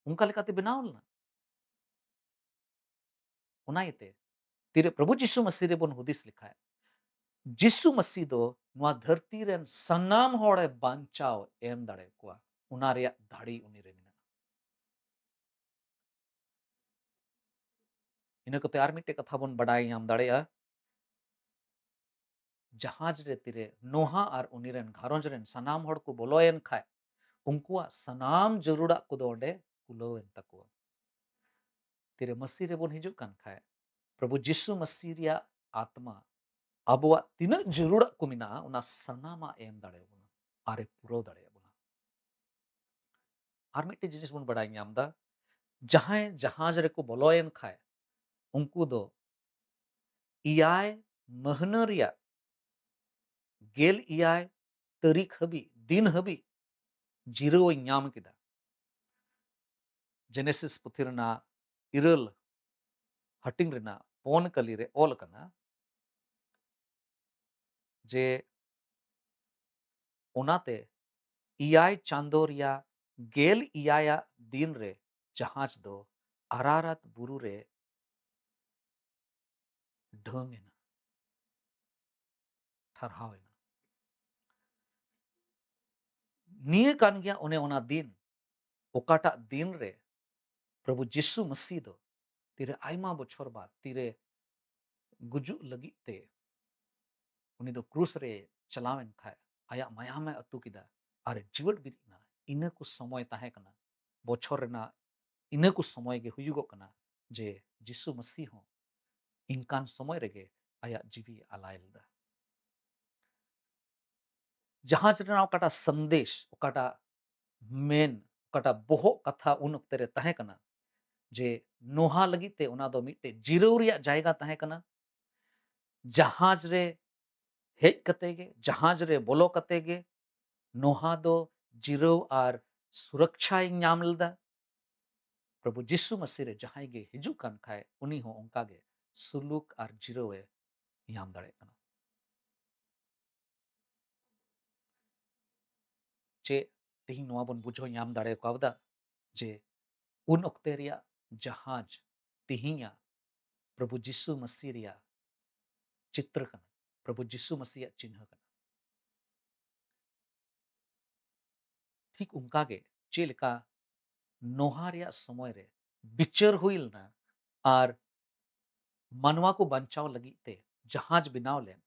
ᱚᱱᱠᱟ ᱞᱮᱠᱟᱛᱮ ᱵᱮᱱᱟᱣ ᱞᱮᱱᱟ᱾ ᱚᱱᱟ ᱤᱭᱟᱹᱛᱮ ᱛᱤᱨᱮ ᱯᱨᱚᱵᱷᱩ ᱡᱤᱥᱩ ᱢᱟᱹᱥᱤ ᱨᱮᱵᱚᱱ ᱦᱩᱫᱤᱥ ᱞᱮᱠᱷᱟᱡ, ᱡᱤᱥᱩ ᱢᱟᱹᱥᱤ ᱫᱚ ᱱᱚᱣᱟ ᱫᱷᱟᱹᱨᱛᱤ ᱨᱮᱱ ᱥᱟᱱᱟᱢ ᱦᱚᱲᱮ ᱵᱟᱧᱪᱟᱣ ᱮᱢ ᱫᱟᱲᱮ ᱠᱚᱣᱟ᱾ ᱚᱱᱟ ᱨᱮᱭᱟᱜ ᱫᱟᱲᱮ ᱩᱱᱤ ᱨᱮ ᱢᱮᱱᱟᱜᱼᱟ᱾ ᱤᱱᱟᱹ ᱠᱟᱛᱮ ᱟᱨ ᱢᱤᱫᱴᱮᱡ ᱠᱟᱛᱷᱟ ᱵᱚᱱ ᱵᱟᱰᱟᱭ ᱧᱟᱢ ᱫᱟᱲᱮᱭᱟᱜᱼᱟ, ᱡᱟᱦᱟᱡᱽ ᱨᱮ ᱛᱤᱨᱮ ᱱᱳᱦᱟ ᱟᱨ ᱩᱱᱤ ᱨᱮᱱ ᱜᱷᱟᱨᱚᱸᱡᱽ ᱨᱮᱱ ᱥᱟᱱᱟᱢ ᱦᱚᱲ ᱠᱚ ᱵᱚᱞᱚᱭᱮᱱ ᱠᱷᱟᱡ, ᱩᱱᱠᱩᱣᱟᱜ ᱥᱟᱱᱟᱢ ᱡᱟᱹᱨᱩᱲᱟᱜ ᱠᱚᱫᱚ ᱚᱸᱰᱮ ᱠᱩᱞᱟᱹᱣᱮᱱ ᱛᱟᱠᱚᱣᱟ᱾ ᱛᱤᱨᱮ ᱢᱟᱹᱥᱤ ᱨᱮᱵᱚᱱ ᱦᱤᱡᱩᱜ ᱠᱟᱱ ᱠᱷᱟᱡ, ᱯᱨᱚᱵᱷᱩ ᱡᱤᱥᱩ ᱢᱟᱹᱥᱤ ᱨᱮᱭᱟᱜ ᱟᱛᱢᱟ ᱟᱵᱚᱣᱟᱜ ᱛᱤᱱᱟᱹᱜ ᱡᱟᱹᱨᱩᱲᱟᱜ ᱠᱚ ᱢᱮᱱᱟᱜᱼᱟ, ᱚᱱᱟ ᱥᱟᱱᱟᱢᱟᱜ ᱮᱢ ᱫᱟᱲᱮᱭᱟᱵᱚᱱᱟ ᱟᱨᱮ ᱯᱩᱨᱟᱹᱣ ᱫᱟᱲᱮᱭᱟᱵᱚᱱᱟ᱾ ᱟᱨ ᱢᱤᱫᱴᱮᱡ ᱡᱤᱱᱤᱥ ᱵᱚᱱ ᱵᱟᱰᱟᱭ ᱧᱟᱢ ᱮᱫᱟ, ᱡᱟᱦᱟᱸᱭ ᱡᱟᱦᱟᱡᱽ ᱨᱮᱠᱚ ᱵᱚᱞᱚᱭᱮᱱ ᱠᱷᱟᱡ, ᱩᱱᱠᱩ ᱫᱚ ᱮᱭᱟᱭ ᱢᱟᱹᱦᱱᱟᱹ ᱨᱮᱭᱟᱜ ᱜᱮᱞ ᱮᱭᱟᱭ ᱛᱟᱹᱨᱤᱠᱷ ᱦᱟᱹᱵᱤᱡ, ᱫᱤᱱ ᱦᱟᱹᱵᱤᱡ ᱡᱤᱨᱟᱹᱣ ᱤᱧ ᱧᱟᱢ ᱠᱮᱫᱟ᱾ ᱡᱮᱱᱮᱥᱤᱥ ᱯᱩᱛᱷᱤ ᱨᱮᱱᱟᱜ ᱤᱨᱟᱹᱞ ᱦᱟᱹᱴᱤᱧ ᱨᱮᱱᱟᱜ ᱯᱚᱱ ᱠᱟᱹᱞᱤ ᱨᱮ ᱚᱞ ᱟᱠᱟᱱᱟ ᱡᱮ, ᱚᱱᱟᱛᱮ ᱮᱭᱟᱭ ᱪᱟᱸᱫᱚ ᱨᱮᱭᱟᱜ ᱜᱮᱞ ᱮᱭᱟᱭᱟᱜ ᱫᱤᱱ ᱨᱮ ᱡᱟᱦᱟᱡᱽ ᱫᱚ ᱟᱨᱟᱨᱟᱛ ᱵᱩᱨᱩ ᱨᱮ ᱰᱷᱟᱹᱝ ᱮᱱᱟ, ᱴᱷᱟᱨᱦᱟᱣ ᱮᱱᱟ᱾ ᱱᱤᱭᱟᱹ ᱠᱟᱱ ᱜᱮᱭᱟ ᱚᱱᱮ ᱚᱱᱟ ᱫᱤᱱ, ᱚᱠᱟᱴᱟᱜ ᱫᱤᱱ ᱨᱮ ᱯᱨᱚᱵᱷᱩ ᱡᱤᱥᱩ ᱢᱟᱹᱥᱤ ᱫᱚ ᱛᱤᱨᱮ ᱟᱭᱢᱟ ᱵᱚᱪᱷᱚᱨ ᱵᱟᱫ ᱛᱤᱨᱮ ᱜᱩᱡᱩᱜ ᱞᱟᱹᱜᱤᱫ ᱛᱮ ᱩᱱᱤ ᱫᱚ ᱠᱨᱩᱥ ᱨᱮ ᱪᱟᱞᱟᱣ ᱮᱱ ᱠᱷᱟᱡ, ᱟᱭᱟᱜ ᱢᱟᱭᱟᱢ ᱮ ᱟᱹᱛᱩ ᱠᱮᱫᱟ ᱟᱨ ᱡᱤᱣᱮᱫ ᱵᱮᱨᱮᱫ ᱮᱱᱟ᱾ ᱤᱱᱟᱹ ᱠᱚ ᱥᱚᱢᱚᱭ ᱛᱟᱦᱮᱸ ᱠᱟᱱᱟ, ᱵᱚᱪᱷᱚᱨ ᱨᱮᱱᱟᱜ ᱤᱱᱟᱹ ᱠᱚ ᱥᱚᱢᱚᱭ ᱜᱮ ᱦᱩᱭᱩᱜᱚᱜ ᱠᱟᱱᱟ ᱡᱮ ᱡᱤᱥᱩ ᱢᱟᱹᱥᱤ ᱦᱚᱸ ᱤᱱᱠᱟᱱ ᱥᱚᱢᱚᱭ ᱨᱮᱜᱮ ᱟᱭᱟᱜ ᱡᱤᱣᱤ ᱟᱞᱟᱭ ᱞᱮᱫᱟ᱾ ᱡᱟᱦᱟᱡᱽ ᱨᱮᱱᱟᱜ ᱚᱠᱟᱴᱟᱜ ᱥᱟᱸᱫᱮᱥ, ᱚᱠᱟᱴᱟᱜ ᱢᱮᱱ, ᱚᱠᱟᱴᱟᱜ ᱵᱚᱦᱚᱜ ᱠᱟᱛᱷᱟ ᱩᱱ ᱚᱠᱛᱮ ᱨᱮ ᱛᱟᱦᱮᱸ ᱠᱟᱱᱟ ᱡᱮ ᱱᱳᱦᱟ ᱞᱟᱹᱜᱤᱫ ᱛᱮ ᱚᱱᱟ ᱫᱚ ᱢᱤᱫᱴᱮᱡ ᱡᱤᱨᱟᱹᱣ ᱨᱮᱭᱟᱜ ᱡᱟᱭᱜᱟ ᱛᱟᱦᱮᱸ ᱠᱟᱱᱟ᱾ ᱡᱟᱦᱟᱡᱽ ᱨᱮ ᱦᱮᱡ ᱠᱟᱛᱮ ᱜᱮ, ᱡᱟᱦᱟᱡᱽ ᱨᱮ ᱵᱚᱞᱚ ᱠᱟᱛᱮ ᱜᱮ ᱱᱳᱦᱟ ᱫᱚ ᱡᱤᱨᱟᱹᱣ ᱟᱨ ᱥᱩᱨᱚᱠᱪᱷᱟᱭ ᱧᱟᱢ ᱞᱮᱫᱟ᱾ ᱯᱨᱚᱵᱷᱩ ᱡᱤᱥᱩ ᱢᱟᱹᱥᱤ ᱨᱮ ᱡᱟᱦᱟᱸᱭ ᱜᱮ ᱦᱤᱡᱩᱜ ᱠᱟᱱ ᱠᱷᱟᱡ, ᱩᱱᱤ ᱦᱚᱸ ᱚᱱᱠᱟ ᱜᱮ ᱥᱩᱞᱩᱠ ᱟᱨ ᱡᱤᱨᱟᱹᱣ ᱮ ᱧᱟᱢ ᱫᱟᱲᱮᱭᱟᱜ ᱠᱟᱱᱟ᱾ ᱪᱮᱫ ᱛᱮᱦᱮᱧ ᱱᱚᱣᱟ ᱵᱚᱱ ᱵᱩᱡᱷᱟᱹᱣ ᱧᱟᱢ ᱫᱟᱲᱮ ᱠᱟᱣᱫᱟ ᱡᱮ ᱩᱱ ᱚᱠᱛᱮ ᱨᱮᱭᱟᱜ ᱡᱟᱦᱟᱡᱽ ᱛᱮᱦᱮᱧᱟᱜ ᱯᱨᱚᱵᱷᱩ ᱡᱤᱥᱩ ᱢᱟᱹᱥᱤ ᱨᱮᱭᱟᱜ ᱪᱤᱛᱨᱚ ᱠᱟᱱᱟ, ᱯᱨᱚᱵᱷᱩ ᱡᱤᱥᱩ ᱢᱟᱹᱥᱤᱭᱟᱜ ᱪᱤᱱᱦᱟᱹ ᱠᱟᱱᱟ᱾ ᱴᱷᱤᱠ ᱚᱱᱠᱟ ᱜᱮ ᱪᱮᱫ ᱞᱮᱠᱟ ᱱᱳᱦᱟ ᱨᱮᱭᱟᱜ ᱥᱚᱢᱚᱭ ᱨᱮ ᱵᱤᱪᱟᱹᱨ ᱦᱩᱭ ᱞᱮᱱᱟ ᱟᱨ ᱢᱟᱱᱣᱟ ᱠᱚ ᱵᱟᱧᱪᱟᱣ ᱞᱟᱹᱜᱤᱫ ᱛᱮ ᱡᱟᱦᱟᱡᱽ ᱵᱮᱱᱟᱣ ᱞᱮᱱ,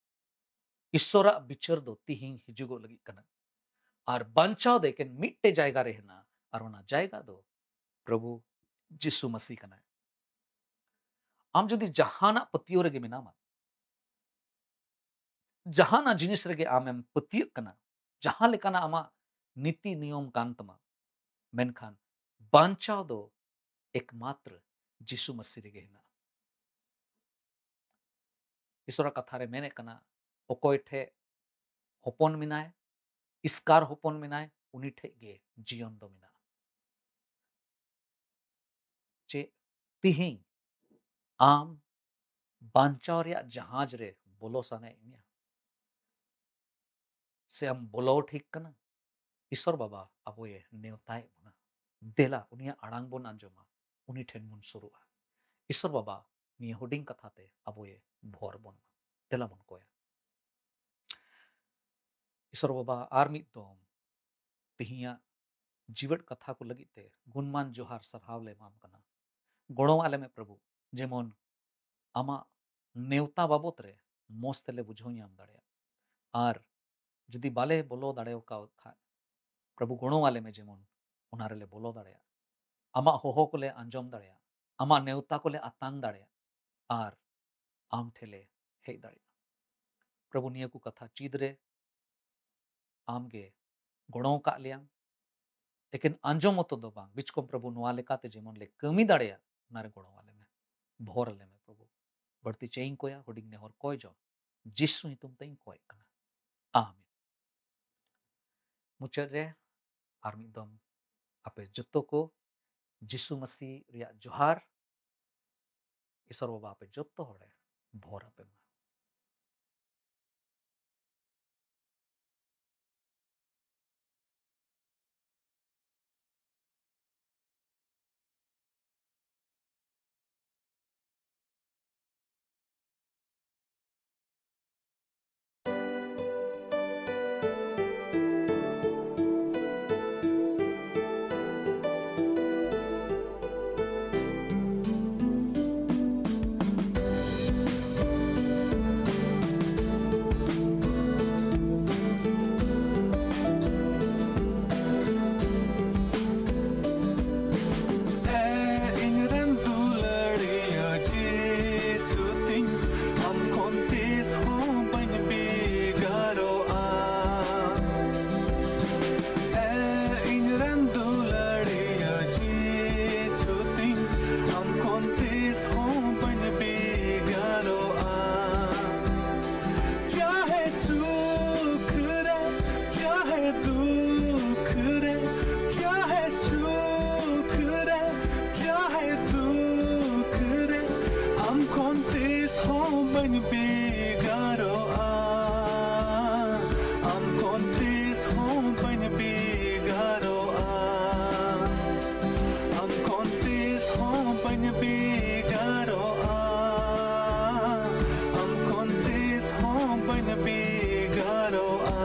ᱤᱥᱥᱚᱨᱟᱜ ᱵᱤᱪᱟᱹᱨ ᱫᱚ ᱛᱤᱦᱤᱧ ᱦᱤᱡᱩᱜᱚᱜ ᱞᱟᱹᱜᱤᱫ ᱠᱟᱱᱟ᱾ ᱟᱨ ᱵᱟᱧᱪᱟᱣ ᱫᱚ ᱮᱠᱮᱱ ᱢᱤᱫᱴᱮᱡ ᱡᱟᱭᱜᱟ ᱨᱮ ᱦᱮᱱᱟᱜᱼᱟ, ᱟᱨ ᱚᱱᱟ ᱡᱟᱭᱜᱟ ᱫᱚ ᱯᱨᱚᱵᱷᱩ ᱡᱤᱥᱩ ᱢᱟᱹᱥᱤ ᱠᱟᱱᱟᱭ᱾ ᱟᱢ ᱡᱩᱫᱤ ᱡᱟᱦᱟᱱᱟᱜ ᱯᱟᱹᱛᱭᱟᱹᱣ ᱨᱮᱜᱮ ᱢᱮᱱᱟᱢᱟ, ᱡᱟᱦᱟᱱᱟᱜ ᱡᱤᱱᱤᱥ ᱨᱮᱜᱮ ᱟᱢᱮᱢ ᱯᱟᱹᱛᱭᱟᱹᱜ ᱠᱟᱱᱟ, ᱡᱟᱦᱟᱸ ᱞᱮᱠᱟᱱᱟᱜ ᱟᱢᱟᱜ ᱱᱤᱛᱤ ᱱᱤᱭᱚᱢ ᱠᱟᱱ ᱛᱟᱢᱟ, ᱢᱮᱱᱠᱷᱟᱱ ᱵᱟᱧᱪᱟᱣ ᱫᱚ ᱮᱠᱢᱟᱛᱨᱚ ᱡᱤᱥᱩ ᱢᱟᱹᱥᱤ ᱨᱮᱜᱮ ᱦᱮᱱᱟᱜᱼᱟ᱾ ᱤᱥᱚᱨᱟᱜ ᱠᱟᱛᱷᱟ ᱨᱮ ᱢᱮᱱᱮᱫ ᱠᱟᱱᱟ, ᱚᱠᱚᱭ ᱴᱷᱮᱡ ᱦᱚᱯᱚᱱ ᱢᱮᱱᱟᱭ, ᱤᱥᱠᱟᱨ ᱦᱚᱯᱚᱱ ᱢᱮᱱᱟᱭ, ᱩᱱᱤ ᱴᱷᱮᱡ ᱜᱮ ᱡᱤᱭᱚᱱ ᱫᱚ ᱢᱮᱱᱟᱜᱼᱟ᱾ ᱪᱮᱫ ᱛᱤᱦᱤᱧ ᱟᱢ ᱵᱟᱧᱪᱟᱣ ᱨᱮᱭᱟᱜ ᱡᱟᱦᱟᱡᱽ ᱨᱮ ᱵᱚᱞᱚ ᱥᱟᱱᱟᱭᱮᱫ ᱢᱮᱭᱟ? ᱥᱮ ᱟᱢ ᱵᱚᱞᱚ ᱴᱷᱤᱠ ᱠᱟᱱᱟ? ᱤᱥᱚᱨ ᱵᱟᱵᱟ ᱟᱵᱚᱭᱮ ᱱᱮᱣᱛᱟᱭᱮᱫ ᱵᱚᱱᱟ᱾ ᱫᱮᱞᱟ ᱩᱱᱤᱭᱟᱜ ᱟᱲᱟᱝ ᱵᱚᱱ ᱟᱸᱡᱚᱢᱟ, ᱩᱱᱤ ᱴᱷᱮᱱ ᱵᱚᱱ ᱥᱩᱨᱩᱜᱼᱟ᱾ ᱤᱥᱚᱨ ᱵᱟᱵᱟ ᱱᱤᱭᱟᱹ ᱦᱩᱰᱤᱧ ᱠᱟᱛᱷᱟ ᱛᱮ ᱟᱵᱚᱭᱮ ᱵᱷᱚᱨ ᱵᱚᱱᱟ᱾ ᱫᱮᱞᱟ ᱵᱚᱱ ᱠᱚᱭᱟ᱾ ᱤᱥᱚᱨ ᱵᱟᱵᱟ, ᱟᱨ ᱢᱤᱫ ᱫᱚᱢ ᱛᱤᱦᱤᱧᱟᱜ ᱡᱤᱣᱮᱫ ᱠᱟᱛᱷᱟ ᱠᱚ ᱞᱟᱹᱜᱤᱫ ᱛᱮ ᱜᱩᱱᱢᱟᱱ ᱡᱚᱦᱟᱨ ᱥᱟᱨᱦᱟᱣ ᱞᱮ ᱮᱢᱟᱢ ᱠᱟᱱᱟ᱾ ᱜᱚᱲᱚ ᱟᱞᱮ ᱢᱮ ᱯᱨᱚᱵᱷᱩ, ᱡᱮᱢᱚᱱ ᱟᱢᱟᱜ ᱱᱮᱣᱛᱟ ᱵᱟᱵᱚᱛ ᱨᱮ ᱢᱚᱸᱡᱽ ᱛᱮᱞᱮ ᱵᱩᱡᱷᱟᱹᱣ ᱧᱟᱢ ᱫᱟᱲᱮᱭᱟᱜ᱾ ᱟᱨ ᱡᱩᱫᱤ ᱵᱟᱞᱮ ᱵᱚᱞᱚ ᱫᱟᱲᱮ ᱟᱠᱟᱣᱟᱫ ᱠᱷᱟᱡ, ᱯᱨᱚᱵᱷᱩ ᱜᱚᱲᱚ ᱟᱞᱮ ᱢᱮ, ᱡᱮᱢᱚᱱ ᱚᱱᱟ ᱨᱮᱞᱮ ᱵᱚᱞᱚ ᱫᱟᱲᱮᱭᱟᱜ, ᱟᱢᱟᱜ ᱦᱚᱦᱚ ᱠᱚᱞᱮ ᱟᱸᱡᱚᱢ ᱫᱟᱲᱮᱭᱟᱜ, ᱟᱢᱟᱜ ᱱᱮᱣᱛᱟ ᱠᱚᱞᱮ ᱟᱛᱟᱝ ᱫᱟᱲᱮᱭᱟᱜ, ᱟᱨ ᱟᱢ ᱴᱷᱮᱱ ᱞᱮ ᱦᱮᱡ ᱫᱟᱲᱮᱭᱟᱜᱼᱟ᱾ ᱯᱨᱚᱵᱷᱩ, ᱱᱤᱭᱟᱹ ᱠᱚ ᱠᱟᱛᱷᱟ ᱪᱮᱫ ᱨᱮ ᱟᱢ ᱜᱮ ᱜᱚᱲᱚ ᱟᱠᱟᱫ ᱞᱮᱭᱟᱢ᱾ ᱮᱠᱮᱱ ᱟᱸᱡᱚᱢ ᱢᱚᱛᱚ ᱫᱚ ᱵᱟᱝ, ᱵᱤᱪᱠᱚᱢ ᱯᱨᱚᱵᱷᱩ, ᱱᱚᱣᱟ ᱞᱮᱠᱟᱛᱮ ᱡᱮᱢᱚᱱ ᱞᱮ ᱠᱟᱹᱢᱤ ᱫᱟᱲᱮᱭᱟᱜ, ᱚᱱᱟ ᱨᱮ ᱜᱚᱲᱚ ᱟᱞᱮ ᱢᱮ, ᱵᱷᱚᱨ ᱟᱞᱮ ᱢᱮ ᱯᱨᱚᱵᱷᱩ᱾ ᱵᱟᱹᱲᱛᱤ ᱪᱮᱫ ᱤᱧ ᱠᱚᱭᱟ, ᱦᱩᱰᱤᱧ ᱱᱮᱦᱚᱨ ᱠᱚᱭ ᱡᱚᱝ ᱡᱤᱥᱩ ᱧᱩᱛᱩᱢ ᱛᱮ ᱤᱧ ᱠᱚᱭᱮᱫ ᱠᱟᱱᱟ, ᱟᱢᱮᱱ᱾ ᱢᱩᱪᱟᱹᱫ ᱨᱮ ᱟᱨ ᱢᱤᱫ ᱫᱚᱢ ᱟᱯᱮ ᱡᱚᱛᱚ ᱠᱚ ᱡᱤᱥᱩ ᱢᱟᱹᱥᱤ ᱨᱮᱭᱟᱜ ᱡᱚᱦᱟᱨ᱾ ᱤᱥᱚᱨ ᱵᱟᱵᱟ ᱟᱯᱮ ᱡᱚᱛᱚ ᱦᱚᱲᱮ ᱵᱷᱚᱨ ᱟᱯᱮ ᱢᱟ᱾ ᱵᱟᱹᱧ ᱵᱷᱮᱜᱟᱨᱚᱜᱼᱟ, ᱟᱢ ᱠᱷᱚᱱ ᱛᱤᱥ ᱦᱚᱸ ᱵᱟᱹᱧ ᱵᱷᱮᱜᱟᱨᱚᱜᱼᱟ, ᱟᱢ ᱠᱷᱚᱱ ᱛᱤᱥ ᱦᱚᱸ ᱵᱟᱹᱧ ᱵᱷᱮᱜᱟᱨᱚᱜᱼᱟ, ᱟᱢ ᱠᱷᱚᱱ ᱛᱤᱥ ᱦᱚᱸ ᱵᱟᱹᱧ ᱵᱷᱮᱜᱟᱨᱚᱜᱼᱟ᱾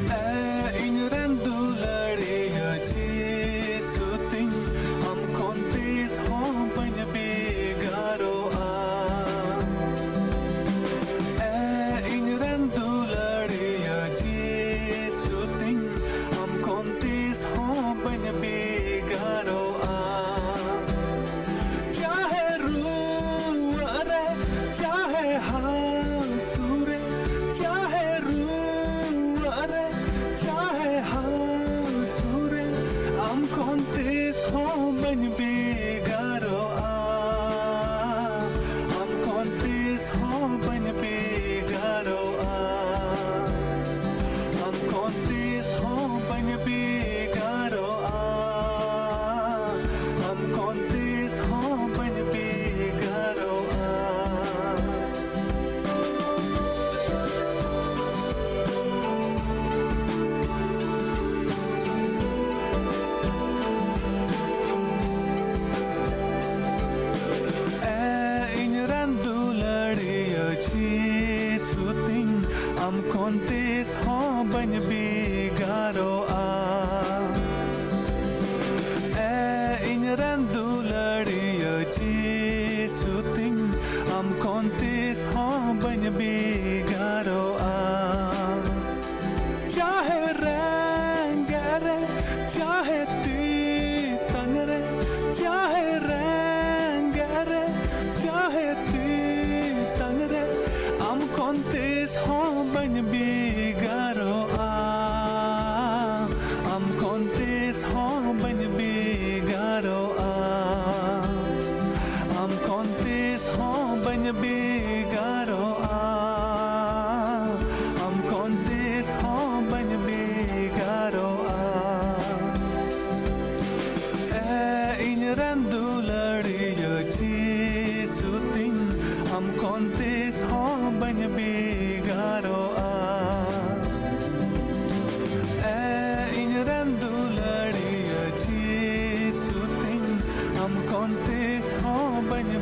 ᱮ ᱤᱧ ᱨᱮᱱ ᱫᱩᱞᱟᱹᱲᱤᱭᱟᱹ ᱡᱤᱥᱩ ᱛᱤᱧ, ᱟᱢ ᱠᱷᱚᱱ ᱛᱤᱥ ᱦᱚᱸ ᱵᱟᱹᱧ ᱵᱷᱮᱜᱟᱨᱚᱜᱼᱟ᱾ ᱮ ᱤᱧ ᱨᱮᱱ ᱫᱩᱞᱟᱹᱲᱤᱭᱟᱹ ᱡᱤᱥᱩ ᱛᱤᱧ, ᱟᱢ ᱠᱷᱚᱱ ᱛᱤᱥ ᱦᱚᱸ ᱵᱟᱹᱧ ᱵᱷᱮᱜᱟᱨᱚᱜᱼᱟ᱾ ᱪᱟᱦᱮ ᱨᱩᱣᱟᱹᱜ ᱨᱮ, ᱪᱟᱦᱮ ᱦᱟᱹᱥᱩ ᱨᱮ, ᱪᱟᱦᱮ ᱨᱩᱣᱟᱹᱜ ᱨᱮ, ᱪᱟᱦᱮ ᱦᱟᱹᱥᱩ ᱨᱮ, ᱟᱢ ᱠᱷᱚᱱ ᱛᱤᱥ ᱦᱚᱸ ᱵᱟᱹᱧ ᱵᱷᱮᱜᱟᱨᱚᱜᱼᱟ, ᱟᱢ ᱠᱷᱚᱱ ᱛᱤᱥ ᱦᱚᱸ ᱵᱟᱹᱧ ᱵᱷᱮᱜᱟᱨᱚᱜᱼᱟ, ᱟᱢ ᱠᱷᱚᱱ ᱛᱤᱥ ᱦᱚᱸ ᱵᱟᱹᱧ ᱵᱷᱮᱜᱟᱨᱚᱜᱼᱟ, ᱟᱢ ᱠᱷᱚᱱ ᱛᱤᱥ ᱦᱚᱸ ᱵᱟᱹᱧ ᱵᱷᱮᱜᱟᱨᱚᱜᱼᱟ᱾ ᱮ ᱤᱧ ᱨᱮᱱ ᱫᱩᱞᱟᱹᱲᱤᱭᱟᱹ ᱡᱤᱥᱩ ᱛᱤᱧ, ᱟᱢ ᱠᱷᱚᱱ ᱛᱤᱥ ᱦᱚᱸ ᱵᱟᱹᱧ ᱵᱷᱮᱜᱟᱨᱚᱜᱼᱟ᱾ ᱮ ᱤᱧ ᱨᱮᱱ ᱫᱩᱞᱟᱹᱲᱤᱭᱟᱹ ᱡᱤᱥᱩ ᱛᱤᱧ, ᱟᱢ ᱠᱷᱚᱱ ᱛᱤᱥ ᱦᱚᱸ ᱵᱟᱹᱧ ᱵᱷᱮᱜᱟᱨᱚᱜᱼᱟ᱾ ᱪᱟᱦᱮ ᱨᱮᱸᱜᱮᱡ ᱨᱮ, ᱪᱟᱦᱮ ᱛᱮᱛᱟᱝ ᱨᱮ, ᱪᱟᱦᱮ ᱨᱮᱸᱜᱮᱡ ᱨᱮ, ᱪᱟᱦᱮ ᱛᱮᱛᱟᱝ ᱨᱮ, ᱟᱢ ᱠᱷᱚᱱ ᱛᱤᱥ ᱦᱚᱸ ᱵᱟᱹᱧ ᱵᱷᱮᱜᱟᱨᱚᱜᱼᱟ, ᱟᱢ ᱠᱷᱚᱱ ᱛᱤᱥ ᱦᱚᱸ ᱵᱟᱹᱧ ᱵᱷᱮᱜᱟᱨᱚᱜᱼᱟ, ᱟᱢ ᱠᱷᱚᱱ ᱛᱤᱥ ᱦᱚᱸ ᱵᱟᱹᱧ ᱵᱷᱮᱜᱟᱨᱚᱜᱼᱟ᱾ ᱛᱤᱥ ᱦᱚᱸ ᱵᱟᱹᱧ